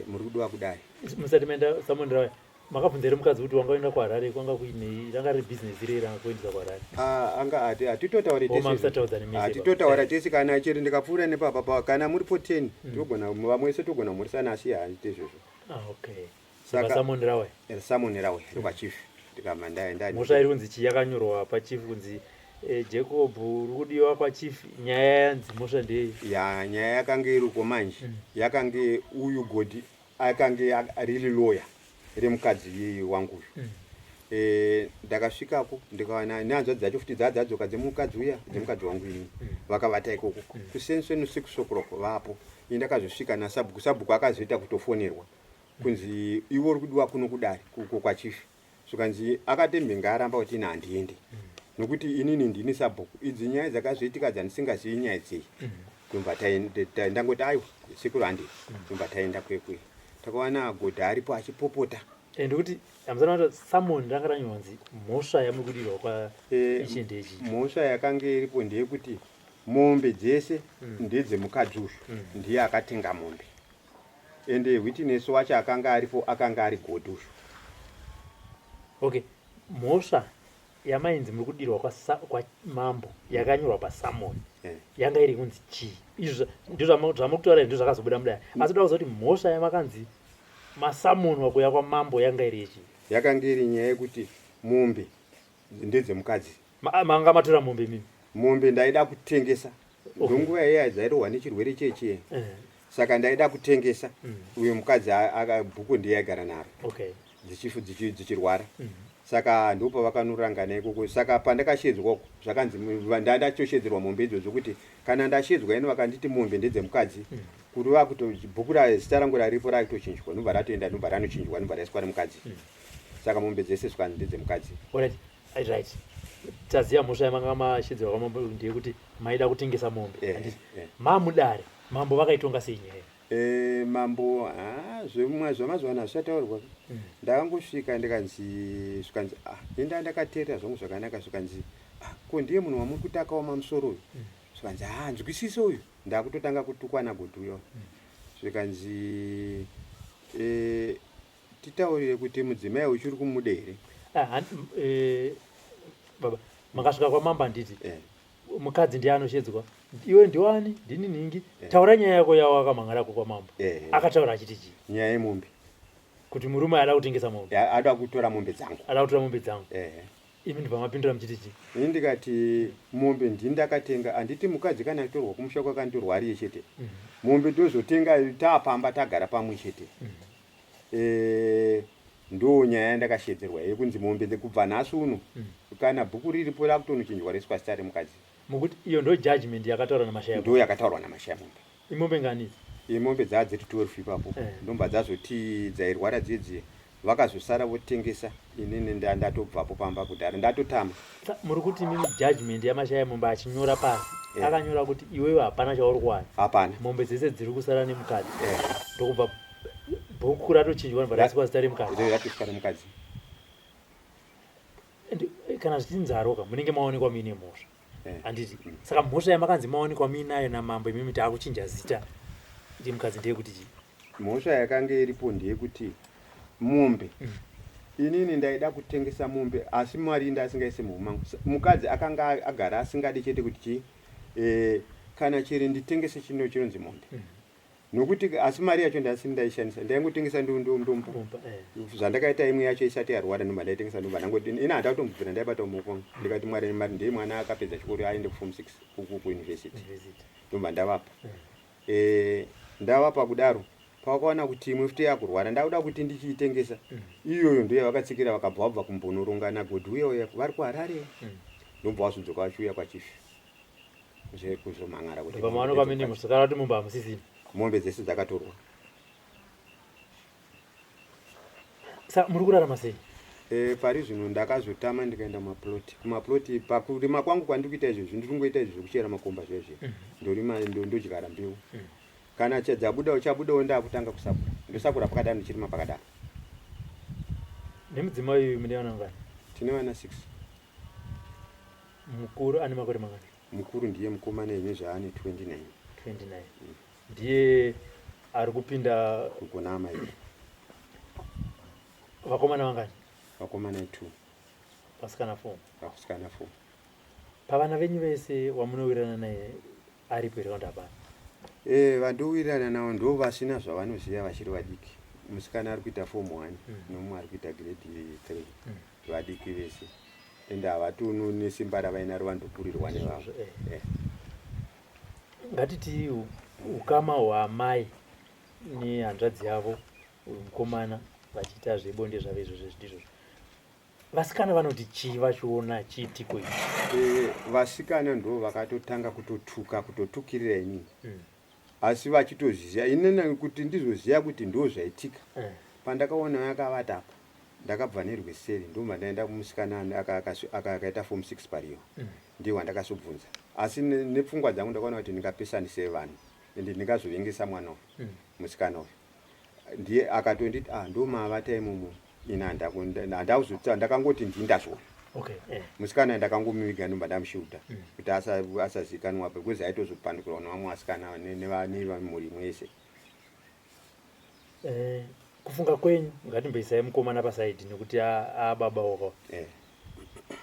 Muri kudiwa kudai. Musati maenda summon rauya. Makabvunza here mukadzi kuti wanga uenda kuHarare kwanga kuinei ranga riri business rei ranga kuendesa kuHarare? Ah, anga ati hatitotaure tese. Musataudzane mese. Hatitotaura tese kana chero ndikapfuura nepapa pa kana muripo 10 togona vamwe wese togona mhoresana asi haite izvozvo. Ah, okay. Saka summon rauya. Summon rauya rekwachief. Ndikabva ndaenda. Mhosva iri kunzi chii yakanyorwa pachief kunzi Jacob uri kudiwa kwachief nyaya yanzi mhosva ndei? Ya nyaya yakange iriko manje. Yakange uyu Godi akange riri lawyer remukadzi iyeye wangu uyu. Ndakasvikako ndikawana nehanzvadzi dzacho futi dzadzoka dzemukadzi uya dzemukadzi wangu ini. Vakavata ikoko. Kuseni 6 o'clock vapo. Ini ndakazosvika nasabhuku. Sabhuku akazoita kutofonerwa kunzi iwe uri kudiwa kuno kudare kwachief. Zvikanzi akati mhinga aramba kuti ini handiendi. Nokuti inini ndini sabhuku. Idzi nyaya dzakazoitika dzandisingazivi nyaya dzei. Ndobva ndangoti aiwa sekuru handei. Ndobva taenda kwekwe. Takawana Godha aripo achipopota. Ndikuti hamusana kuti summon ranga ranyorwa kunzi mhosva yamuri kudirwa kwa ichi ndechi. Mhosva yakange iripo ndeyekuti mombe dzese ndedzemukadzi uyu. Ndiye akatenga mombe. Ende witness wacho akanga aripo akanga ari Godhi uyu. Okay, mhosva yamainzi muri kudirwa kwa mambo yakanyorwa pasummon yanga iri kunzi chii? Izvo ndizvo zvamuri kutaura ndizvo zvakazobuda mudare. Asi toda kuziva kuti mhosva yamakanzi masamonwa kuuya kwamambo yanga iri yechii? Yakanga iri nyaya yekuti mombe ndedzemukadzi. Manga matora mombe imimi? Mombe ndaida kutengesa. Ndonguva iya dzairohwa nechirwere cheche. Saka ndaida kutengesa. Uyo mukadzi bhuku ndiye aigara naro. Dzichirwara. Saka ndipo pavakanorangana ikoko. Saka pandakashedzwa uko zvakanzi ndatoshedzerwa mombe idzodzo kuti kana ndashedzwa ini vakanditi mombe ndedzemukadzi. Kureva kuti bhuku zita rangu raripo rakutochinjwa ndobva ratoenda ndobva ranochinjwa ndobva raiswa remukadzi. Saka mombe dzese zvikanzi ndedzemukadzi. Alright. Right. Taziva mhosva yamanga mashedzerwa kwamambo ndeyekuti maida kutengesa mombe. Handiti? Mamudare mambo vakaitonga sei nyaya? Mambo zvemazuva ano hazvichataurwa. Ndakangosvika ndikanzi zvikanzi enda ndakateerera zvangu zvakanaka zvikanzi ko ndiye munhu wamuri kuti akaoma musoro uyu? Zvikanzi nzwisise uyu. Ndakutotanga kutukwa naGodhi uyo. Zvikanzi titaurire kuti mudzimai uchiri kumuda here? Baba makasvika kwamambo handiti? Mukadzi ndiye anoshedzwa. Iwe ndiwani? Ndini nhingi. Taura nyaya yako yawakamhan'arako kwamambo. Akataura achiti chii? Nyaya yemombe. Kuti murume ada kutengesa mombe. Ada kutora mombe dzangu. Ada kutora mombe dzangu. Imi ndibva mapindura muchiti chii? Ini ndikati mombe ndini ndakatenga, handiti mukadzi kana achitorwa kumusha kwakanditorwa ariye chete. Mombe tozotenga taapamba tagara pamwe chete. Ndo nyaya yandakashedzerwa yekunzi mombe kubva nhasi uno kana bhuku riripo rakutonochinjwa riswa zita remukadzi. Mukuti iyo ndo judgment yakataurwa naMashaya? Ndo yakataurwa naMashaya mombe. Imombe ngani idzi? Imombe dzaa dziri 12 ipapo. Ndomba dzazoti dzairwara dziye vakazosara votengesa inini ndatobvapo pamba kudhara ndatotama. Muri kuti imimi judgment yaMashaya mombe achinyora pasi akanyora kuti iwewe hapana chauri kuwana. Hapana. Mombe dzese dziri kusara nemukadzi. Ndokubva bhuku ratochinjwa ndobva raiswa zita remukadzi. Ratoiswa remukadzi. Kana zvichinzaroka munenge maonekwa muine mhosva. Handiti? Saka mhosva yamakanzi maonekwa muinayo namambo imimi taakuchinja zita. yemukadzi ndeyekuti chii? Mhosva yakanga iripo ndeyekuti mombe inini ndaida kutengesa mombe asi mari ndasingaise muhomwe mangu. Mukadzi akanga agara asingadi chete kuti chii e, kana chiri nditengese chino chinonzi mombe nokuti asi mari yacho ndasini ndaishandisa ndaingotengesa ndomupa eh. Zvandakaita imwe yacho isati yarwara ndobva ndaitengesa ndobva ndangoti ini handina kutombobvira ndaibata mumaoko angu. Ndikati mwari mari ndeye mwana akapedza chikoro aende kuform 6 kuuniversity ndobva ndavapa. Eh, ndavapa kudaro pavakaona kuti imwe futi yakurwara ndakuda kuti ndichiitengesa iyoyo ndiyo yavakatsikira vakabva vabva kumbonoronga nagodhi uya uya vari kuHarare ndobva vazodzoka vachiuya kwachifi kuzomhan'ara kuti Ndobva maona kwamene musakara kuti mumba hamusisina. Mombe dzese dzakatorwa. Sa muri kurarama sei? E, pari zvino ndakazotama ndikaenda kumaploti. Kumaploti pakurima kwangu kwandiri kuita izvozvi ndiri kungoita izvi zvekuchera makomba zviya zviya. Ndorima ndodyara mbeu. Kana chadzabuda chabudawo ndakutanga kusakura. Ndosakura pakadaro ndichirima pakadaro. Nemudzimai uyu mune vana vangani? Tine vana 6. Mukuru ane makore mangani? Mukuru ndiye mukomana ine zvaane 29. 29. Ndiye ari kupinda kugona amai. Vakomana vangani? Vakomana 2. Vasikana 4. Vasikana 4. Pavana venyu vese wamunowirirana naye aripo here kana kuti hapana? Eh, vandowirirana navo ndo vasina zvavanoziva vachiri vadiki. Musikana ari kuita form 1 nomumwe ari kuita grade 3. Vadiki vese. Ende havatono nesimba ravainaro vandokurirwa nevavo. Eh. Ngatiti ukama hwaamai nehanzvadzi yavo uyu mukomana vachiita zvebonde zvavo izvozvo ndizvozvo. Vasikana vanoti chii vachiona chiitiko ichi? Eh, vasikana ndo vakatotanga kutotuka kutotukirira inini. Asi vachitoziva inini kuti ndizoziva kuti ndo zvaitika. Pandakaona yakavata apa ndakabva nerweseri ndobva ndaenda kumusikana akaita form 6 pariyo. Ndiye wandakazobvunza. Asi nepfungwa dzangu ndakaona kuti ndingapesanise vanhu ende ndingazovengesa mwana uyu musikana uyu. Ndiye akatonditi ah ndomavata imomo ini handakuzotsa ndakangoti ndini ndazviona. Okay. Musikana ndakangomuviga ndobva ndamushiuta kuti asazikanwa because aitozopandukirwa nevamwe vasikana nevamhuri imwe yese. Eh, kufunga kwenyu ngatimboisai mukomana pasaidi nekuti ababa wako.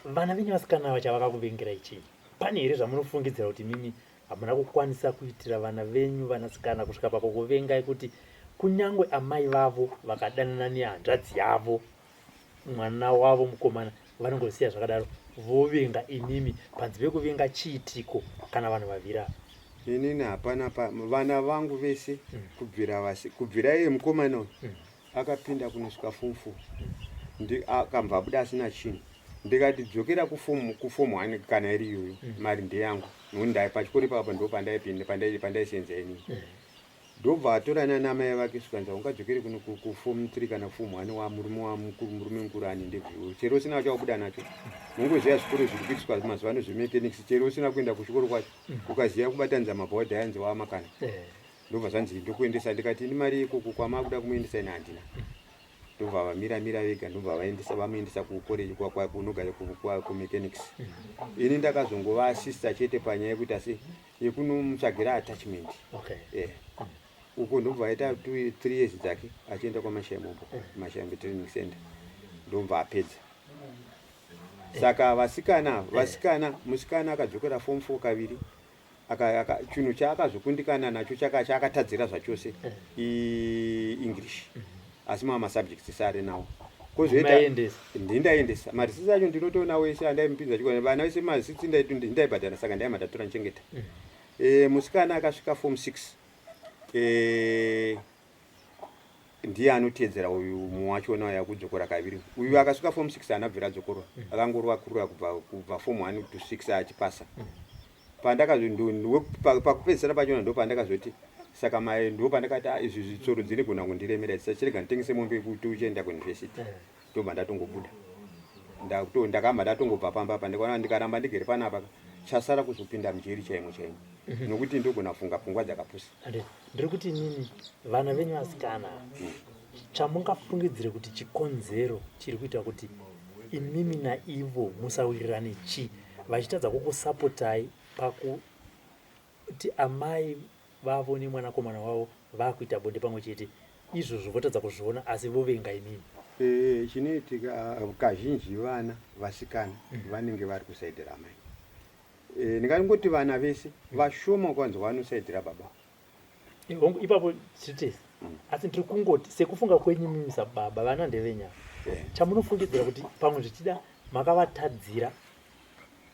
Vana venyu vasikana ava chavakakuvengerai chii? Pane here zvamunofungidzira kuti mimi hamuna kukwanisa kuitira vana venyu vanasikana kusvika pakukuvengai kuti kunyange amai vavo vakadanana nehanzvadzi yavo mwana wavo mukomana vanongosiya zvakadaro vovenga imimi panze pekuvenga chiitiko kana vanhu vaviri ava? Inini hapana vana vangu vese kubvira iye mukomana uyu akapinda kunosvika form 4 akabva abuda asina chinhu. Ndikati dzokera kuform 1 kana iri iyoyo mari ndeyangu nokuti ndai pachikoro ipapa ndo pandaipinda pandaisenza inini. Ndobva atorana namai vake svikanzi haungadzokeri kuno kuform 3 kana form 1 wa murume wa mukuru murume mukuru ane ndebvu chero usina chawabuda nacho. Unongoziva zvikoro zviri kuitiswa mazuva ano zvemechanics chero usina kuenda kuchikoro kwacho ukaziva kubatanidza mabhodha ayanzi wamakana. Ndobva zvanzi ndokuendesa ndikati ini mari ikoko kwamakuda kumuendesa ini handina. Ndobva vamira mira vega ndobva vaendesa vamuendesa kucollege kunogara kumechanics. Ini ndakazongova assista chete panyaya yekuti asi yekunomutsvagira attachment. Uko ndobva aita 3 years dzake achienda kwaMashayamombe, Mashayamombe Training Center. Ndobva apedza. Saka vasikana musikana akadzokera form 4 kaviri. Chinhu chaakazokundikana nacho chaakatadzira zvachose English. Asi mamwe masubjects sare nawo. Kozoita Maendesa. Ndindaendesa. Marisitsi acho ndinotoona wese andaimupinza chikoro. Vana vese marisitsi ndaibhadhara saka ndaimadatora ndichengeta. Musikana akasvika form 6. Ndiye anoteedzera uyu mumwe wachona uya kudzokora kaviri. Uyu akasvika form 6 haana kubvira adzokorwa. Akangorova kurura kubva form 1 to 6 achipasa. Pakupedzisira pachona ndo pandakazoti saka mai ndo pandakati izvi zvitsoro dzinogona kundiremera chirega nditengese mombe kuti uchienda kuuniversity. Ndobva ndatongobuda. Ndakamba ndatongobva pamba apa ndikaona ndikaramba ndigere panapa chasara kuzopinda mujeri chaimo chaimo. Nokuti ndogona kufunga pfungwa dzakapusa. Ndiri kuti inini vana venyu vasikana chamungafungidzire kuti chikonzero chiri kuita kuti imimi naivo musawirirane chi vachitadza kukusapotai pakuti amai vavo nemwanakomana wavo vakuita bonde pamwe chete izvozvo votadza kuzviona asi vovenga imimi. Eh, chinoitika kazhinji vana vasikana vanenge vari kusaidhi ramai. Eh, ndingangoti vana vese vashoma ukanzwa vanosaidhira baba. Eh, hongu ipapo tiri tese asi ndiri kungoti sekufunga kwenyu mimi sababa vana ndevenyama chamunofungidzira kuti pamwe zvichida makavatadzira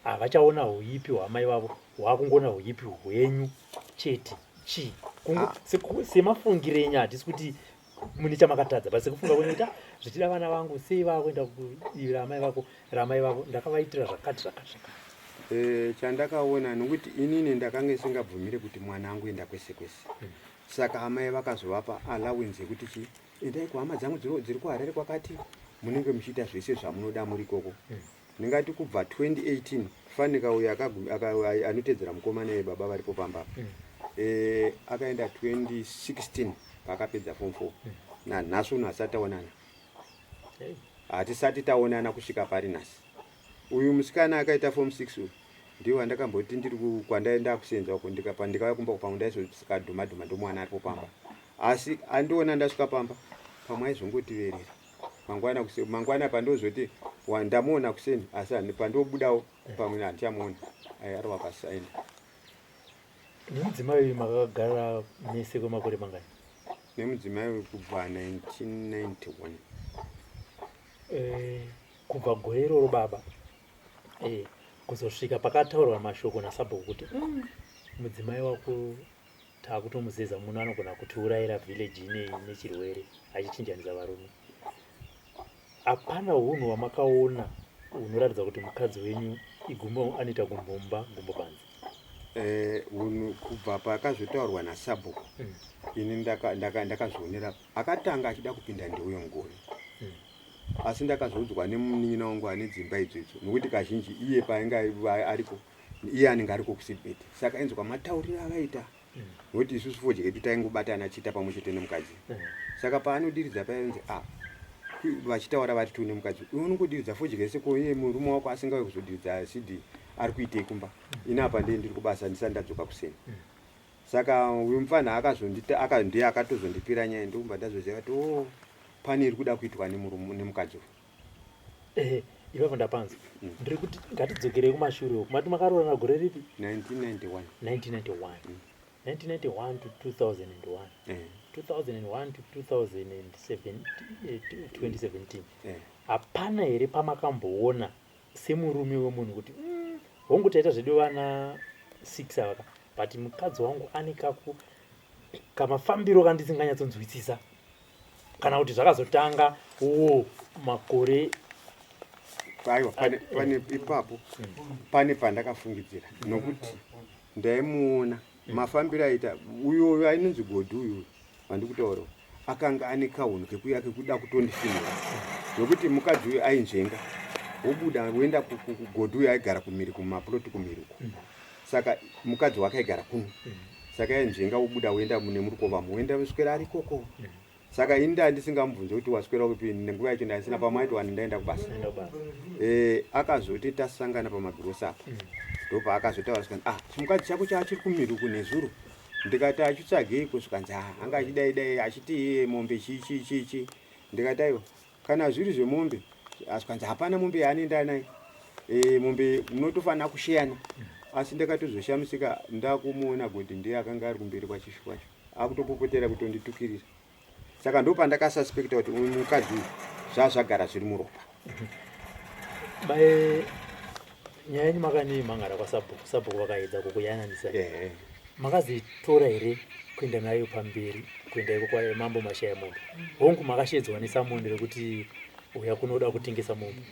havachaona huipi hwamai vavo hwakungoona huipi hwenyu chete chii Ah. Semafungiro enyu hatisi kuti mune chamakatadza but sekufunga kwenyu kuti "Ah, zvichida vana vangu sei vakuenda kudivi ramai vako ramai vavo ndakavaitira zvakati zvakati zvakati." Eh, chandakaona nokuti inini ndakanga isingabvumire kuti mwana angu enda kwese kwese. Saka amai vakazovapa allowance yekuti chi endai kuhama dzangu dziri kuHarare kwakati munenge muchiita zvese zvamunoda muri ikoko. Ndingati kubva 2018 fanika uyo anotedzera mukomana iye baba varipo pamba apa. Akaenda 2016 paakapedza form 4 nanhasi uno hasati taonana. Hatisati taonana kusvika pari nhasi. Uyu musikana akaita form 6 uyu ndiwo wandakamboti ndiri kwandaenda kusenza uko ndikauya kumba pamwe ndaizosvika dhuma dhuma ndomuwana aripo pamba asi andiona ndasvika pamba pamwe aizongotiverera mangwana mangwana pandozoti ndamuona kuseni asi pandobudawo pamwe handichamuona ai arova pasi aenda. Nemudzimai uyu makagara mese kwemakore mangani? Nemudzimai uyu kubva 1991. Eh, kubva gore iroro baba kuzosvika pakataurwa mashoko nasabhuku kuti mudzimai wako taakutomuzeza muno anogona kutiurayira village ineyi nechirwere achichinjanisa varume hapana unhu hwamakaona hunoratidza kuti mukadzi wenyu igumbo anoita gumbo mumba gumbo panze? Eh, unhu kubva pakazotaurwa nasabhuku ini ndakazvionera akatanga achida kupinda ndeuyo ngoni. Asi ndakazoudzwa nemunin'ina wangu ane dzimba idzodzo nokuti kazhinji iye painge ariko iye anenge ariko kuSidbet saka ainzwa matauriro avaita nokuti isusu fodya yedu taingobatana chiita pamwe chete nemukadzi. Saka paanodiridza painzi a vachitaura vari tu nemukadzi iwe unongodiridza fodya yese ko iye murume wako asingauye kuzodiridza cd ari kuitei kumba ini apa ndee ndiri kubasa ndisati ndadzoka kuseni. Saka uyu mufana akazondita ndiye akatozondipira nyaya ndokumba ndazoziva kuti o pane iri kuda kuitwa nemurume nemukadzi uyu. Ehe, ipapo ndapanzwa. Ndiri kuti ngatidzokerei kumashure uku mati makaroorana gore ripi? 1991. 1991. 1991 to 2001. 2001 to 2007, 2017. Hapana here pamakamboona semurume wemunhu kuti hongu taita zvedu vana 6 avaka but mukadzi wangu ane kaku kamafambiro kandisinganyatsonzwisisa kana kuti zvakazotanga wo makore? Aiwa, pane ipapo pane pandakafungidzira nokuti ndaimuona mafambiro aita uyoyo ainonzi Godhi uyuyu wandikutaura akanga ane kahunhu kekuya kekuda kutondifinhura nokuti mukadzi uyu ainzvenga wobuda woenda kuGodhi uyu aigara kumhiri kumaploti kumhiri uko saka mukadzi wake aigara kuno saka ainzvenga wobuda woenda nemurukova woenda kuswera ari ikoko. Saka ini ndaa ndisingamubvunze kuti waswera kupi nenguva yacho ndandisina pamwe aiti wani ndaenda kubasa. Enda kubasa. Eh, akazoti tasangana pamagirosa apa ndopaakazotaura zvikanzi ah chimukadzi chako chaachiri kumhiri uku nezuro ndikati achitsvageiko zvikanzi ah anga achidai dai achiti iye mombe chii chii chii chii ndikati aiwa kana zviri zvemombe zvikanzi hapana mombe yaanoenda nayo. Eh, mombe munotofanira kusheyana asi ndakatozoshamisika ndakumuona kuti ndiye akanga ari kumberi kwachishu kwacho akutopopotera kutonditukirira saka ndopandakasuspecta kuti uyu mukadzi uyu zvazvagara zviri muropa. Bae nyaya yenyu makanoimhangara kwasabhuku sabhuku vakaedza kukuyananisa. Ehe. Makazoitora here kuenda nayo pamberi kuenda iko kwamambo Mashaya mombe? Hongu makashedzwa nesamondi rekuti uya kunoda kutengesa mombe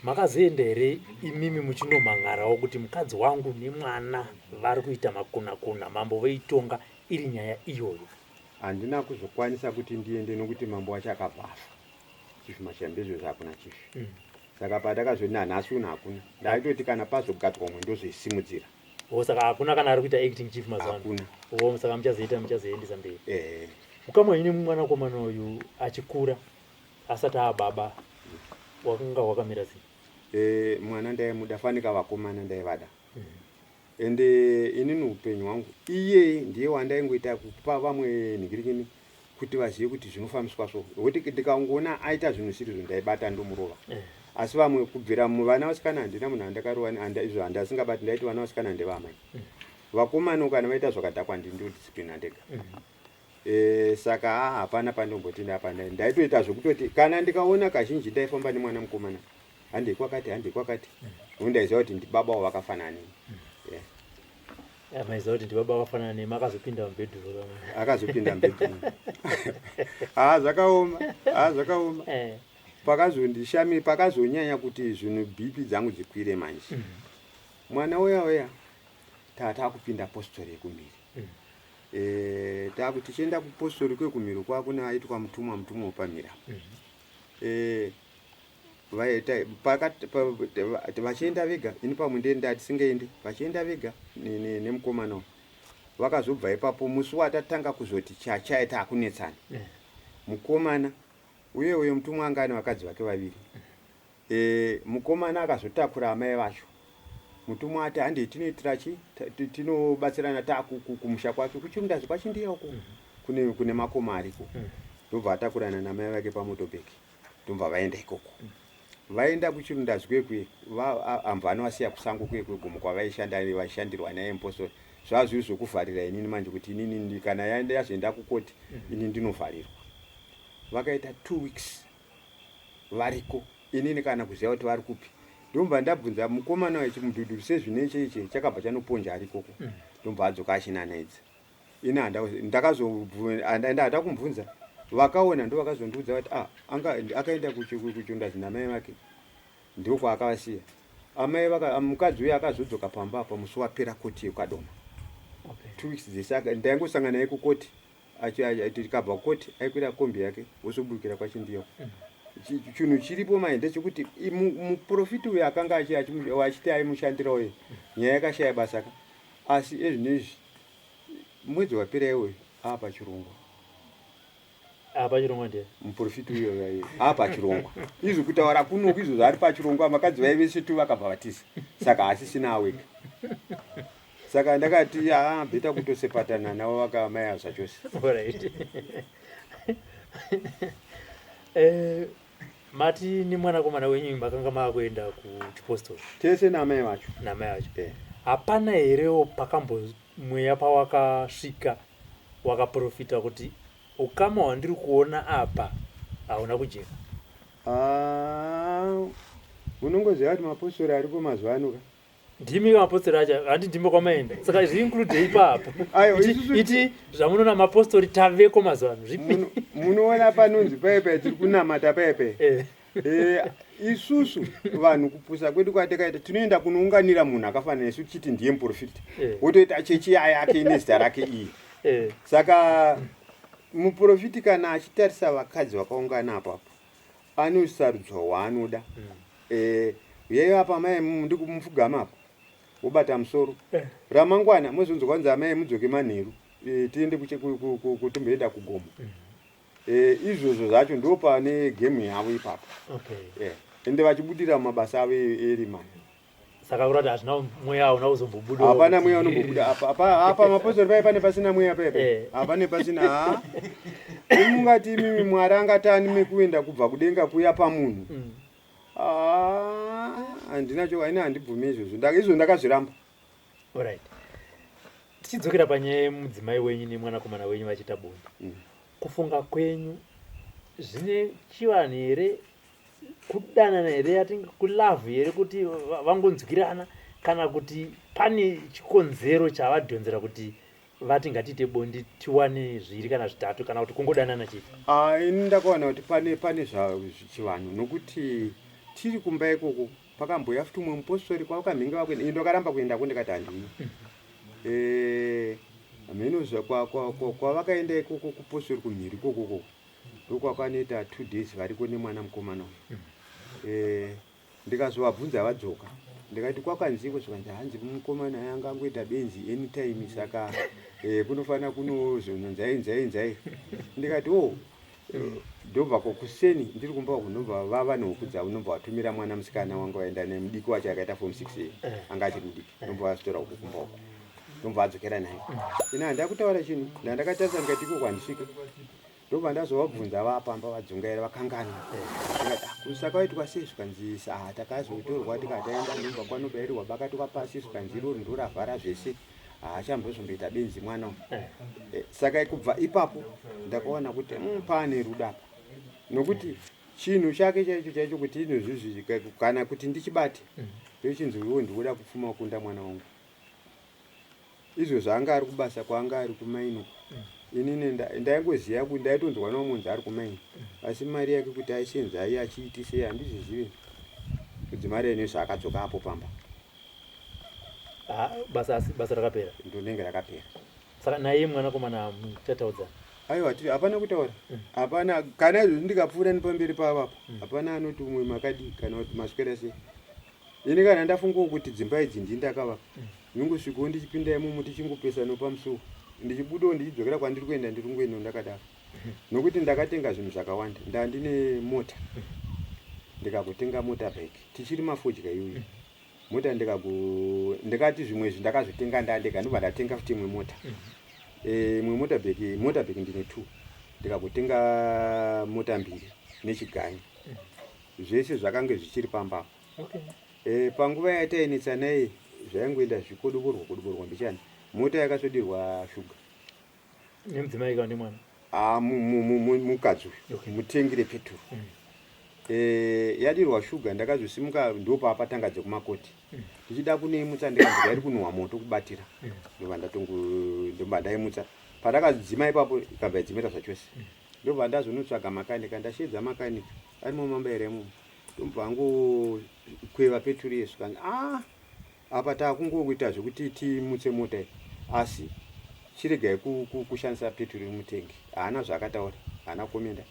makazoenda here imimi muchinomhangarawo kuti mukadzi wangu nemwana vari kuita makunakuna mambo voitonga iri nyaya iyoyo? Handina kuzokwanisa kuti ndiende nokuti mambo wacho akabva afa chief Mashaya izvozvo hakuna chief. Saka patakazoti nanhasi uno hakuna ndaitoti kana pazogadzwa umwe ndozoisimudzira. O saka hakuna kana ari kuita acting chief mazuva ano? Hakuna. O saka muchazoita muchazoendesa mberi? Ehe. Ukama hwenyu nemwanakomana uyu achikura asati ababa wakanga hwakamira sei? E, mwana ndaimuda fanika vakomana ndaivada. Ende inini upenyu hwangu iyeye ndiye wandaingoita kupa vamwe nhingirikini kuti vazive kuti zvinofambiswa so, nokuti ndikangoona aita zvinhu zvisiri ndaibata ndomurova. Asi vamwe kubvira muvana vasikana handina munhu andakarova, izvo handasingabati, ndaiti vana vasikana ndevamai. Vakomana kana vaita zvakadhakwa ndini ndodisciplina ndega. Saka hapana pandomboti ndapa, ndaitoita zvokutoti kana ndikaona kazhinji ndaifamba nemwana mukomana, handei kwakati, handei kwakati, nokuti ndaiziva kuti ndibaba vakafanana neni. Yeah. Maiziva kuti ndibaba vakafanana nemi, akazopinda mubedroom? Akazopinda mubedroom. Ha, zvakaoma, ha, zvakaoma. Pakazondishami, pakazonyanya kuti zvinhu BP dzangu dzikwire manje, mwana uya uya taakupinda postori yekumhiri. Taku tichienda kupostori kwekumhiri kwakuna aitwa mutumwa, mutumwa wepamhiri apa. Vachienda vega, ini pamwe ndenda tisingaendi, vachienda vega nemukomana uyu. Vakazobva ipapo musi watatanga kuzoti chachaya taakunetsana, mukomana uye uyo mutumwa anga ane vakadzi vake vaviri. Mukomana akazotakura amai vacho. Mutumwa ati, "Handei tinoitira chi tinobatsirana taakumusha kwake kuChirundazi kwaChindiya uko kune makoma ariko." Ndobva atakurana namai vake pamotorbike, ndobva vaenda ikoko. Vaenda kuChirundazi kwekwe, ambva anovasiya kusango kwekwe gomo kwavaishanda, vaishandirwa naye mupostori. Zvava zviri zvokuvharira inini manje, kuti inini kana yazoenda kukoti, ini ndinovharirwa. Vakaita 2 weeks variko, inini kana kuziva kuti vari kupi. Ndobva ndabvunza mukomana wechimudhudhuru sezvine cheiche chakabva chanoponja ari ikoko. Ndobva adzoka achinanaidza. Ini handa kumubvunza, vakaona ndo vakazondiudza kuti, ah, anga akaenda kuChirundazi namai vake, ndokwaakavasiya amai vaka. Mukadzi uyu akazodzoka pamba apa musi wapera koti yekwadoma. 2 weeks dzese ndaingosangana naye kukoti, tikabva kukoti aikwira kombi yake wozobukira kwaChindiyo. Chinhu chiripo mai ndechekuti muprofiti uyu akanga achiti aimushandira uye nyaya yakashaya basa ka, asi ezvinezvi mwedzi wapera iwoyo aapachirongwa. Apa chirongwa ndiye? Muprofiti uyo aapachirongwa. Izvi kutaura kunoku izvo zvaari pachirongwa, vakadzi vaive setu vakabva vatiza, saka hasisina awega. Saka ndakati haa, better kutosepatana navo vakamaya zvachose. Alright. Mati nemwanakomana wenyu makanga maakuenda kuchipostori? Tese namai vacho. Namai vacho. Eh. Hapana herewo pakambomweya pawakasvika wakaprofita kuti ukama hwandiri kuona apa hauna kujeka? Ah, unongoziva kuti mapostori ariko mazuva ano ka. Ndimi mapostori acho, handi ndimi kwamaenda, saka zviinclude ipapo. Aiwa, iti, iti zvamunoona mapostori taveko mazuva ano zvipi? Munoona panonzi paipai tiri kunamata paipai. Isusu vanhu kupusa kwedu kwatakaita, tinoenda kunounganira munhu akafanana nesu tichiti ndiye muprofita, wotoita chechi yake nezita rake iye. Saka muprofiti kana achitarisa vakadzi vakaungana apapo, anosarudzwa waanoda. Uyai apa mai, ndikumupfugama apa, wobata musoro. Ramangwana mozonzwa kwanzi, "Amai, mudzoke manheru, tiende kutomboenda kugomo." Izvozvo zvacho ndo pane gemu yavo ipapo. Ende vachibudira mumabasa avo erima. Saka kurati hazvina mweya, hauna kuzombobuda? Hapana mweya unombobuda apa. Apa mapostori pai pane pasina mweya paipa. Hapane pasina. Ha, imungati imimi Mwari angatani mekuenda kubva kudenga kuya pamunhu? Ah, handina cho, aina handibvumi izvozvo. Izvo ndakazviramba. Alright, tichidzokera panyaya yemudzimai wenyu nemwanakomana wenyu vachiita bonde, kufunga kwenyu zvine chivanhu here, kudanana here, yatinge kulove here, kuti vangonzwirana, kana kuti pane chikonzero chavadhonzera kuti vati ngatiite bonde tiwane zviri kana zvitatu, kana kuti kungodanana chete? Ah, ini ndakaona kuti pane zvachivanhu, nokuti tiri kumba ikoko pakamboya futi umwe mupostori kwavakamhinga vakuenda, ini ndakaramba kuendako, ndikati handii. Hameno kwavakaenda ikoko kupostori kumhiri ikokoko, ndokwakanoita 2 days variko nemwana mukomana uyu. Ndikazovabvunza vadzoka, ndikati kwakanziko? Zvikanzi hanzi mukomana anga angoita benzi anytime, saka kunofanira kunozonzai nzai nzai. Ndikati, "Oh." Ndobva ko kuseni ndiri kumba uku ndobva vava nehuku dzavo ndobva vatumira mwana musikana wanga waenda nemudiki wacho akaita form 6 anga achiri mudiki ndobva vazitora huku kumba uku ndobva adzokera naye. Ini handina kutaura chinhu ndandakatarisa ndikati iko kwandisvike ndobva ndazovabvunza vapamba vadzungaira vakanganwa. Ndikati ah, saka waitwa sei zvikanzi ah, takazotorwa tikataenda ndobva kwanobairwa bakatwa pasi zvikanzi irori ndoravhara zvese haachambozomboita benzi mwana uyu. Eh, saka kubva ipapo ndakaona kuti pane rudo apa nokuti chinhu chake chaicho chaicho kuti inozvizvi kana kuti ndichibate ndochinzi uyo ndikuda kupfuma kukunda mwana wangu izvo zvaanga ari kubasa kwaanga ari kumaini uko inini ndaingoziva kuti ndaitonzwa nomunzi ari kumaini asi mari yake kuti aisenza ai achiitisei handizvizivi kuti mari yaine zvaakadzoka apo pamba. Ah, basa asi basa rakapera. Ndonenge rakapera. Saka naye mwanakomana muchataudzana? Aiwa, hapana kutaura. Hapana kana izvozvi ndikapfuura nepamberi pavo apo. Hapana anoti umwe makadii kana kuti maswera sei. Ini kana ndafungawo kuti dzimba idzi ndini ndakavaka. Ndingosvikawo ndichipinda imomo tichingopesana pamusuwo. Ndichibudawo ndichidzokera kwandiri kuenda ndiri kungoendawo ndakadaro. Nokuti ndakatenga zvinhu zvakawanda. Ndandine mota. Ndikagotenga motorbike. Tichiri mafodya iyoyo. Mota ndikago ndikati zvimwe izvi ndakazvitenga ndandega ndobva ndatenga futi imwe mota. Imwe motorbike, motorbike ndine 2. Ndikagotenga mota mbiri nechiganyi. Zvese zvakange zvichiri pamba apa. Okay. Panguva yatainetsana iyi zvaingoenda zvichikodokorwa kodokorwa mbichana. Mota yakasodirwa shuga. Nemudzimai kana nemwana? Ah, mukadzi uyu. Okay. Mutengire peturu. Yadirwa shuga ndakazosimuka ndopapatanga dzekumakoti. Ndichida kunoimutsa ndikanzwa iri kunhuhwa moto kubatira. Ndobva ndatongo ndobva ndaimutsa. Pandakadzima ipapo ikabva yadzimira zvachose. Ndobva ndazonotsvaga makanika ndashedza makanika arimo mumba here imomo. Ndobva angokweva peturu iye zvikanzi ah apa takungokuita zvekuti timutse mota iyi asi chiregai kushandisa peturu mutenge. Haana zvaakataura, haana kukomenda.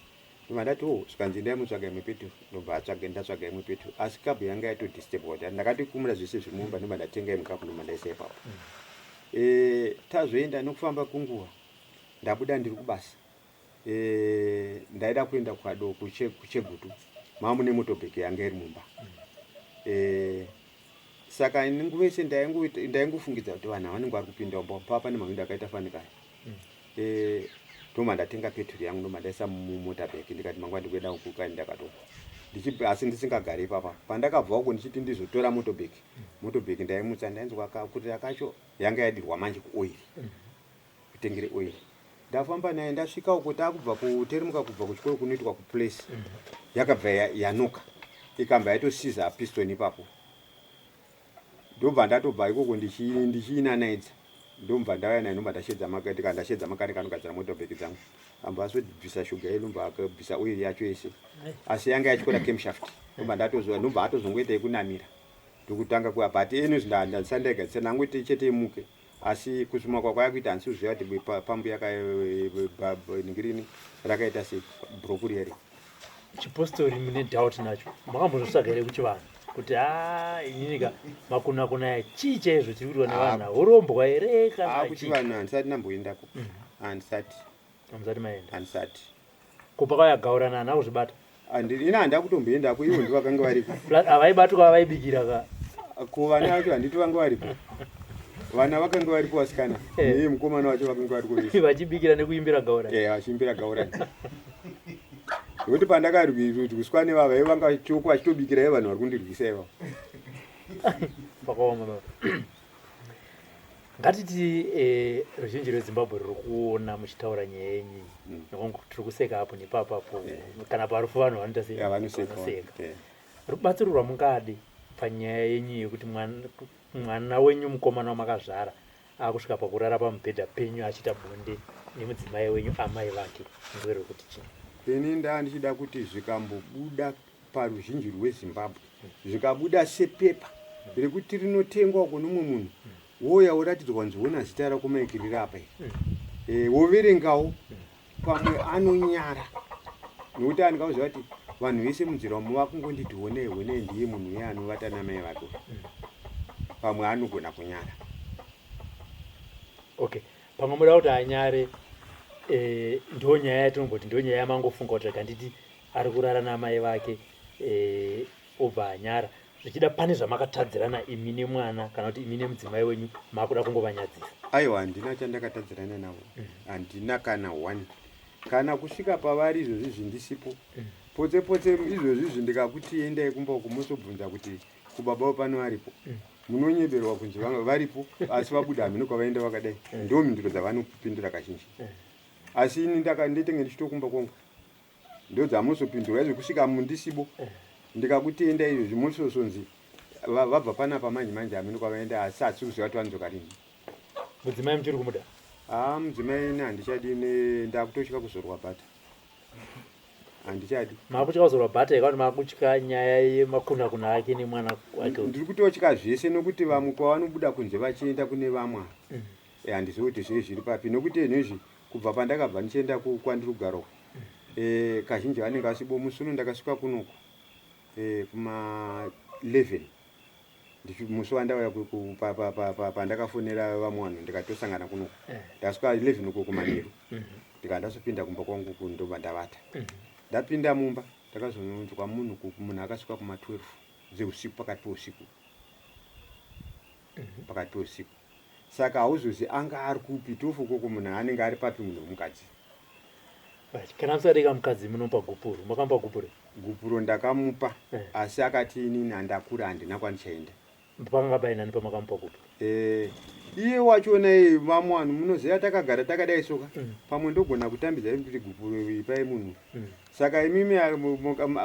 Ndobva ndati oh zvikanzi endai mutsvaga imwe peturu. Ndobva atsvaga ndatsvaga imwe peturu asi kabhu yanga yatodisturb kuti ndakatokumura zvese zviri mumba ndobva ndatenga imwe kabhu ndobva ndaisa ipapo. Tazoenda nokufamba kwenguva ndabuda ndiri kubasa. Ndaida kuenda kwado kuchegutu mamune motobheke yanga iri mumba. Saka ini nguva yese ndaingofungidza kuti vanhu vanenge vari kupinda mumba pava pane mahwindo akaita fanika aya. Ndobva ndatenga peturu yangu ndobva ndaisa mumotabheke ndikati mangwana ndikuenda kukanyi ndakatobva. Asi ndisingagari ipapa. Pandakabva uko ndichiti ndizotora motobheke. Motobheke ndaimutsa ndainzwa kurira kacho yanga yadirwa manje kuoiri. Kutengere oil. Ndafamba naye ndasvika uko takubva kuteremuka kubva kuchikoro kunoitwa kuplace. Yakabva yanoka. Ikamba yatosiza piston ipapo. Ndobva ndatobva ikoko ndichiinanaidza. Ndobva ndauya naye ndobva ndashedza makanika ndashedza makanika anogadzira motobheki dzangu. Amba azobvisa shuga yedu ndobva akabvisa oil yacho yese. Asi yanga yatyora camshaft. Ndobva ndatozoa ndobva atozongoita yekunamira. Ndokutanga kuya but anyways ndandisati ndaigadzisa ndangoiti chete imuke. Asi kusuma kwakwaya kuita handisi kuziva kuti pambu yaka nhingirini rakaita sei bhurokuri here. Chipostori mune doubt nacho makambozvitsvaga here kuchivanhu kuti a inini ka makuna kuna chii chaizvo chiri kuitwa nevanhu urombwa here kana chii? Kuchivanhu handisati ndamboendako. Handisati. Hamusati maenda? Handisati. Ko pakauya gaurana hana kuzvibata? Ini handina kutomboendako, ivo ndivo vakanga variko. Havaibatwa vaibikira ka? Ko vana vacho handiti vanga varipo. Vana vakanga varipo vasikana. Neiye mukomana wacho vakanga variko vese. Vachibikira nekuimbira gaurana. Vachiimbira gaurana. Nekuti pandakarwiswa nevava ivo vanga vachitoko vachitobikira ivo vanhu vari kundirwisa ivavo. Pakaoma baba. Ngatiti ruzhinji rweZimbabwe ruri kuona muchitaura nyaya yenyu. Nokuti tiri kuseka apo nepapo apo. Kana parufu vanhu vanoita sei? Vanoseka. Vanoseka. Rubatsiro rwamungade panyaya yenyu yekuti mwana wenyu mukomana wamakazvara akusvika pakurara pamubhedha penyu achiita bonde nemudzimai wenyu amai vake nderwekuti chii? Ini ndaa ndichida kuti zvikambobuda paruzhinji rweZimbabwe zvikabuda sepepa rekuti rinotengwa kuno mumwe munhu wouya woratidzwa kunzi wona zita rako Mike riri apa iri. Woverengawo pamwe anonyara nokuti anokauziva kuti vanhu vese munzira umu vakungonditi honei honei ndiye munhu uye anovata namai vake. Pamwe anogona kunyara. Okay, pamwe muda kuti anyare Eh, ndo nyaya yatinomboti ndo nyaya yamangofunga kuti rega nditi ari kurara naamai vake eh, obva anyara. Zvichida pane zvamakatadzirana imi nemwana kana kuti imi nemudzimai wenyu makuda kungovanyadzisa. Aiwa, handina chandakatadzirana navo. Handina kana one, kana kusvika pavari izvozvi zvindisipo. Potse potse izvozvi izvi ndikakuti endai kumba uku musobvunza kuti kubaba pano varipo, munonyeberwa kunzi vanga varipo asi vabuda, hameno kwavaenda vakadai. Ndo mhinduro dzavanopindura kazhinji. Asi ini nditenge ndichitokumba kwangu, ndo dzamunozopindura izvo kusvika mundisibo. Ndikakuti enda izvozvi mososonzi vabva panapa manje manje, hameno kwavaenda, asi hatisi kuziva kuti vanodzoka rini. Mudzimai muchiri kumuda? Haa, mudzimai ini handichadi, ndakutotya kuzorwa bhata, handichadi. Makutya kuzorwa bhata here kana kuti makutya nyaya yemakuna-kuna ake nemwana wake? Ndiri kutotya zvese, nokuti vamwe kwavanobuda kunze vachienda kune vamwe, handizivi kuti zvei zviri papi, nokuti izvi kubva pandakabva ndichienda kwandiri kugara uku, kazhinji vanenge vasibo. Musi uno ndakasvika kunoku kuma 11, musi wandauya pandakafonera vamwe vanhu ndikatosangana kunoku. Ndasvika 11 uko kumanheru, ndikava ndazopinda kumba kwangu uku, ndobva ndavata. Ndapinda mumba, ndakazonzwa munhu munhu akasvika kuma 12 dzeusiku, pakati peusiku, pakati peusiku. Saka hauzozi anga ari kupi tofu ukoko, munhu anenge ari papi, munhu wemukadzi? Right. Kana musati kamukadzi munomupa gupuro, makamupa gupuro? Gupuro ndakamupa. Asi akati inini handakura, handina kwandichaenda. Pakanga painani pamakamupa gupuro? Iye wachona iye, vamwe vanhu munoziva takagara takadai soka. Pamwe ndogona kutambidza kuti gupuro ipai munhu. Saka imimi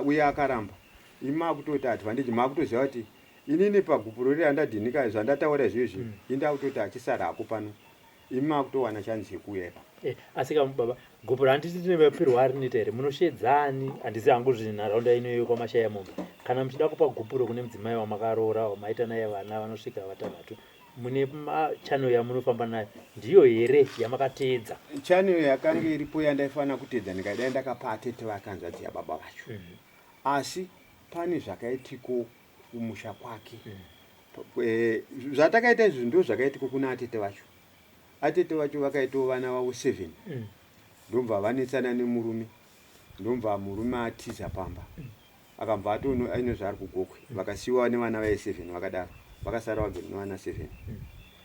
uye akaramba, imi makutoti advantage, makutoziva kuti inini pagupuro riri handadhinika zvandataura izvozvi. Indakutoti achisara hako pano, imi makutowana chanzi yekuuya ipapo. Asi ka baba, gupuro handiti tine mapirwo arinoita here? Munoshedzani? Handizi hangu zvinharaunda ino kwamashaya mombe. Kana muchida kupa gupuro kune mudzimai wamakaroora, wamaita naye vana vanosvika vatanhatu, mune channel yamunofamba nayo, ndiyo here yamakateedza? Channel yakanga iripo yandaifanira kuteedza ndikadai ndakapa atete vakanzvadzi yababa vacho. Asi pane zvakaitiko kumusha kwake. Zvatakaita izvi ndo zvakaitiko kuna atete vacho. Atete vacho vakaitawo vana vavo 7. Ndobva vanetsana nemurume, ndobva murume atiza pamba, akabva atono aine zvaari kuGokwe. Vakasiyiwa nevana vaye 7 vakadaro, vakasara vagere nevana 7.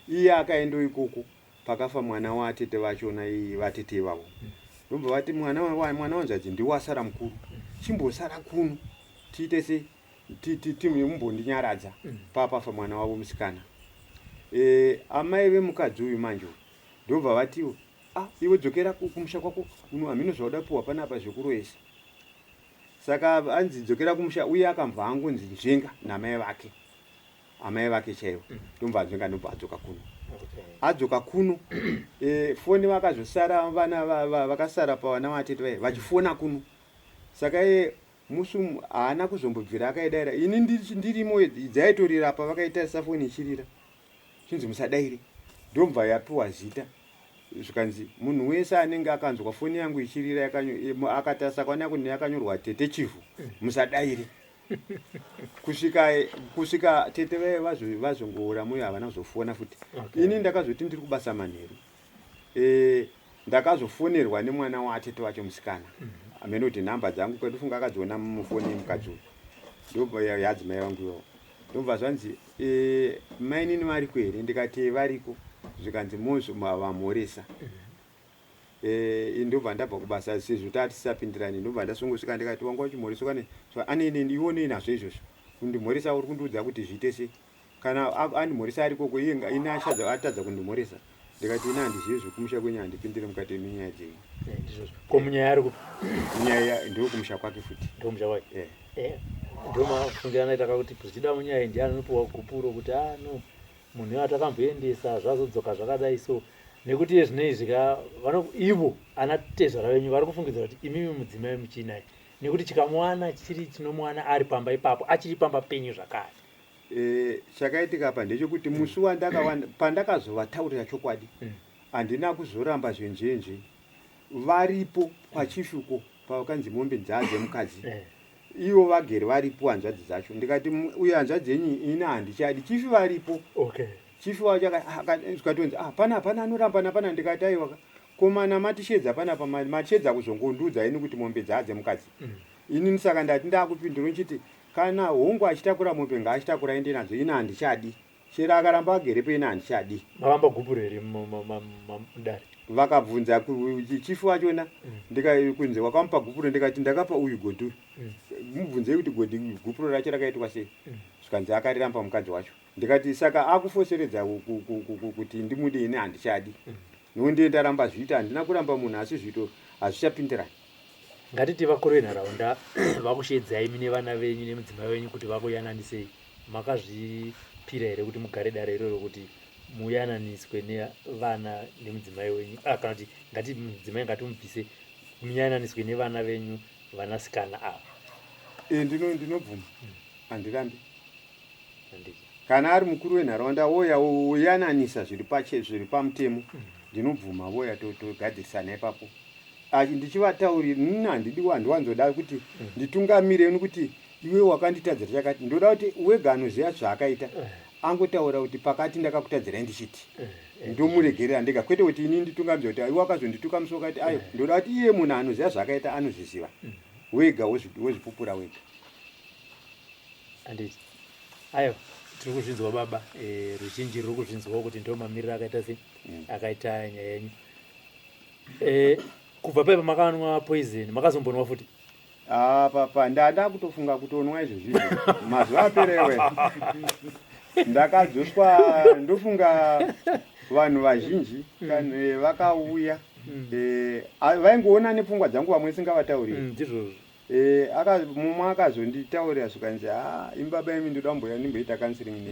Iye akaendawo ikoko. Pakafa mwana waatete vachona, vatete ivavo ndobva vati mwana wanzvadzi ndiwasara mukuru, chimbosara kuno tiite sei, mumbondinyaradza. Papafa mwana wavo musikana, amai vemukadzi uyu manje uyu ndobva vatiwo, "Ah, iwe dzokera kumusha kwako uno, hamino zvauda puwa panapa zvekuroyesa." Saka anzi dzokera kumusha uye akambva angonzi nzvenga namai vake, amai vake chaivo. Ndobva anzvenga, ndobva adzoka kuno. Adzoka kuno, foni vakazosara vana vakasara pavana vatete vai vachifona kuno. Saka iye musi haana kuzombobvira akaidaira. Ini ndirimo, dzaitorira apa, vakaitarisa foni ichirira chinzi musadaire. Ndobva yapiwa zita, zvikanzi munhu wese anenge akanzwa foni yangu ichirira akatarisa kwana kuti yakanyorwa Tete Chivhu, musadaire kusvika tete vaye vazongoora moyo, havana kuzofona futi. Ini ndakazoti ndiri kubasa manheru, ndakazofonerwa nemwana watete wacho musikana. Amene kuti nhamba dzangu kwedufunga akadziona mufoni yemukadzi uyu, ndobva yadzimai vangu iwawo. Ndobva zvanzi, "Mainini variko here?" Ndikati, "Variko." Zvikanzi mozo vamhoresa. Ndobva ndabva kubasa, sezvo tatisapindirani, ndobva ndasongosvika ndikati, "Wanga uchimhoreswa kane so anini iwonei nazvo izvozvo kundimhoresa? Uri kundiudza kuti zviite sei? Kana andimhoresa ari ikoko, iye ini atadza kundimhoresa." Ndikati, "Ini handizivi zvekumusha kwenyu, handipindire mukati menyaya dzenyu." Ndizvozvo. Ko munyaya ari kupi? Nyaya ndokumusha kwake futi. Ndomusha kwake? Eh. Ndo mafungira anaita kakuti zvichida munyaya ndiani anopiwa gupuro, kuti ah no, munhu iwo atakamboendesa zvazodzoka zvakadai. So nekuti iye zvino ka ivo ana tezvara venyu vari kufungidzira kuti imimi mudzimai muchinaye, nekuti chikamuwana chiri chinomuwana ari pamba ipapo, achiri pamba penyu zvakare. Chakaitika apa ndechekuti musi wandakawana pandakazovataurira chokwadi, handina kuzoramba zvenjenje. Varipo kwachifuko pakanzi mombe dzaa dzemukadzi. Ivo vagere varipo, hanzvadzi dzacho. Ndikati, "Uyo hanzvadzi yenyu ini handichadi." Chifi varipo. Chifi wacho zikatonzi, "Ah, pana anorambana pana." Ndikati, "Aiwa." Komana matishedza panapa matishedza kuzongondiudza ini kuti mombe dzaa dzemukadzi. Inini saka ndati ndakupindura ndichiti kana hongu achitakura mombe ngaachitakura aende nadzo ini handichadi. Chero akaramba agerepo ini handichadi. Mavamba gupuro here mudare? Vakabvunza chief wachona ndika kunzi wakamupa gupuro ndikati ndakapa uyu godhi. Mubvunzei kuti godhi gupuro racho rakaitwa sei. Zvikanzi akariramba mukadzi wacho. Ndikati saka akufoseredza kuti ndimude ini handichadi. Nokuti ndiye ndaramba zviito handina kuramba munhu asi zviito hazvichapindirani. Ngatiti vakuru venharaunda vakusheedzai imi nevana venyu nemudzimai wenyu kuti vakuyananisei. Makazvipira here kuti mugare dare iroro kuti muyananiswe nevana nemudzimai wenyu? Ah, kana kuti ngati mudzimai ngatimubvise muyananiswe nevana venyu vanasikana ava. E, ndinobvuma handirambi. Kana ari mukuru wenharaunda ouya oyananisa zviri pache zviri pamutemo ndinobvuma voya togadzirisana ipapo. Ndichivataurira ini handidi handiwanzoda kuti nditungamire ini kuti iwe wakanditadzira chakati. Ndoda kuti wega anoziva zvaakaita angotaura kuti pakati ndakakutadzirai ndichiti ndomuregerera ndega kwete kuti ini nditungamidze kuti iwe wakazondituka musi wakati ayo. Ndoda kuti iye munhu anoziva zvaakaita anozviziva wega wozvipupura wega. Handiti aiwa tiri kuzvinzwa baba e, ruzhinji ruri kuzvinzwawo kuti ndo mamiriro akaita sei akaita nyaya yenyu e, kubva paipa makanwa poison makazombonwa futi? Papa ndada kutofunga kutonwa izvozvizvo mazuva apera iwe ndakadzoswa ndofunga vanhu vazhinji kana vakauya vaingoona nepfungwa dzangu vamwe singavatauriri. Ndizvozvo. Mumwe akazonditaurira zvikanzi ha imi baba imi ndoda kumboya ndimboita counseling nemi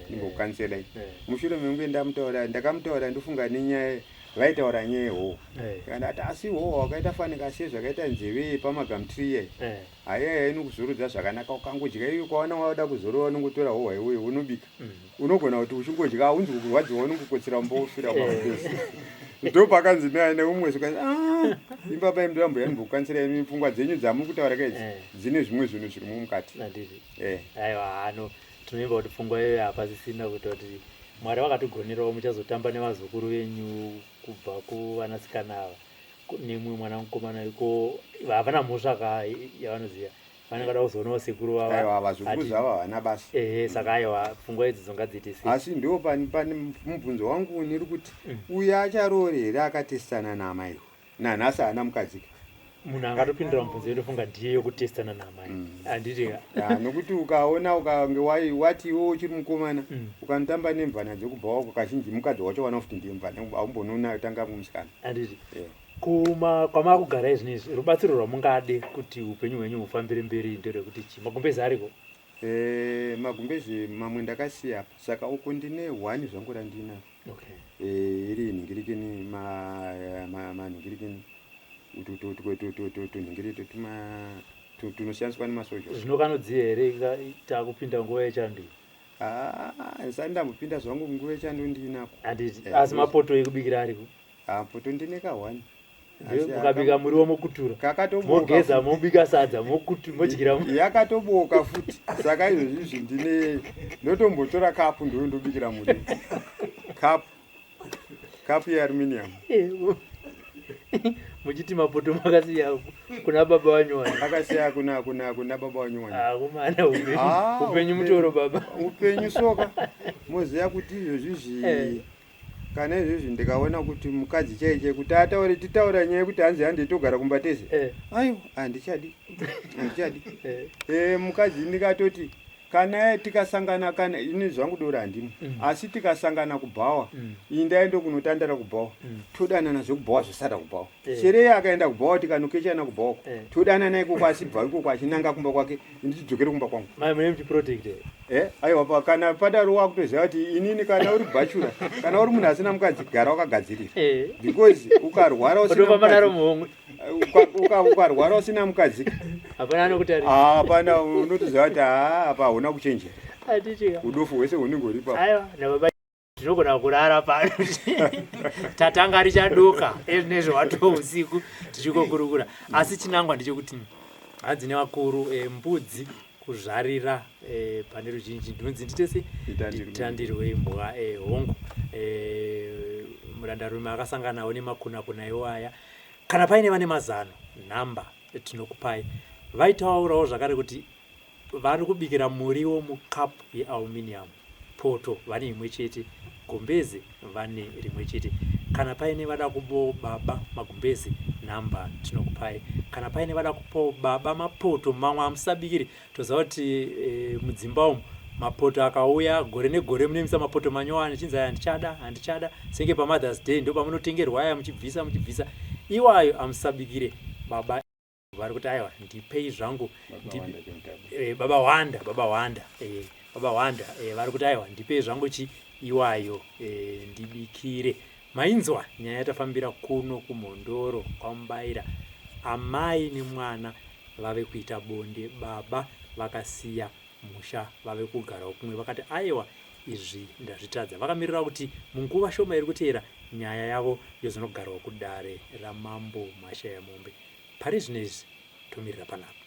ndimbokukanselai. Mushure mekunge ndamutaura ndakamutaura ndofunga nenyaya vaitaura nyaya yehohwa. Ndikati asi hohwa wakaita fanika sezvakaita nzeve yepamagamtree iyayi. Haiyaya inokuzorodza zvakanaka ukangodya iyo ukaona wada kuzorora unongotora hohwa iyoyo unobika. Unogona kuti uchingodya haunzwi kurwadziwa unongokotsera mumba wofira pamubhedha. Ndopakanzi neumwe zvikanzi ah imi baba imi ndoda kumboya ndimbokukanselai imi pfungwa dzenyu dzamuri kutaura ka idzi dzine zvimwe zvinhu zvirimo mukati. Handiti. Aiwa hano tinoimba kuti pfungwa iyoyo hapasisina kuita kuti Mwari vakatigonerawo muchazotamba nevazukuru venyu kubva kuvanasikana ava nemumwe mwana mukomana ko havana mhosva ka yavanoziva vanenge vada kuzoonawo sekuru vava. Aiwa vazukuru zvavo havana basa. Ehe saka aiwa pfungwa idzo ngadziite sei? Asi ndo pane mubvunzo wangu niri kuti uyu acharoora here akatestana naamai nanhasi haana mukadzi. Munhu angatopindura mubvunzo yendofunga ndiye yokutestana naamai handiti ka? Nokuti ukaona ukange wati iwe uchiri mukomana ukanotamba nemvana dzekubva wako kazhinji mukadzi wacho wana futi ndiye mvana haumbonoona tanga musikana. Handiti. Kuma kwamakugara izvinezvi rubatsiro rwamungade kuti upenyu hwenyu hufambire mberi nderwekuti chii? Magumbezi ariko? Magumbezi mamwe ndakasiya apa saka uko ndine one zvangu randinaro. Iri nhingirikini manhingirikini tunhingiri tunoshandiswa nemasoja. Zvino kanodziya here takupinda nguva yechando? Ndisati ndambopinda zvangu nguva yechando ndinako. Handiti asi mapoto ekubikira ariko? Poto ndine ka one. Mukabika muriwo mokutura. Kakatoboka. Mogeza mobika sadza modyira. Yakatoboka futi. Saka izvozvizvi ndine ndotombotora kapu ndondobikira muriwo. Kapu. Kapu yealuminium. Muchiti mapoto makasiya kuna baba wanyowani. Akasiya kuna kuna kuna baba wanyowani. Akomana upenyu mutoro baba. Upenyu soka. Moziya kuti izvozvizvi kana izvozvi ndikaona kuti mukadzi chaiche kuti ataure titaura nyaya yekuti hanzi handei togara kumba tese. Aiwa handichadi. Handichadi. Mukadzi ndikatoti kana tikasangana kana ini zvangu doro handimwi asi tikasangana kubhawa ini ndaenda kunotandara kubhawa todanana zvekubhawa zvisada kubhawa. Shereye akaenda kubhawa tikanokechana kubhawa todanana ikoko asibva ikoko achinanga kumba kwake ndichidzokere kumba kwangu. Mai mune muchiprotect? Aiwa kana padaro wakutoziva kuti inini kana uri bhachura kana uri munhu asina mukadzi gara wakagadzirira. Because ukarwara usina mukadzi ukarwara usina mukadzi hapana anokutarisa. Hapana unotoziva kuti apa hauna kuchenjera. Udofu hwese hunenge huri ipapo. Aiwa nababa tinogona kurara pano tatanga richadoka ezvinezvi hwatoo usiku tichikokurukura asi chinangwa ndechekuti hanzi nevakuru mbudzi kuzvarira pane ruzhinji ndinonzi nditese nditandirwe imbwa hongu. Mudandarume akasanganawo nemakunakuna iwaya. Kana paine vane mazano, nhamba tinokupai. Vaitaurawo zvakare kuti vari kubikira muriwo mukapu yealuminium. Poto vane imwe chete, gumbeze vane rimwe chete. Kana paine vada kupawo baba magumbeze, nhamba tinokupai. Kana paine vada kupawo baba mapoto mamwe amusabikiri, toziva kuti e, mudzimba umu mapoto akauya gore negore munoimisa mapoto manyowani chinzi aya handichada handichada senge pamothers day ndo pamunotengerwa aya muchibvisa muchibvisa iwayo amusabikire baba vari kuti aiwa ndipei zvangu eh, baba wanda baba wanda eh, baba wanda eh, vari kuti aiwa ndipei zvangu chi iwayo ndibikire mainzwa nyaya yatafambira kuno kumhondoro kwamubaira amai nemwana vave kuita bonde baba vakasiya musha vave kugarawo kumwe vakati aiwa izvi ndazvitadza vakamirira kuti munguva shoma iri kuteera nyaya yavo yozonogarwa kudare ramambo Mashayamombe. Pari zvino izvi tomirira panapa.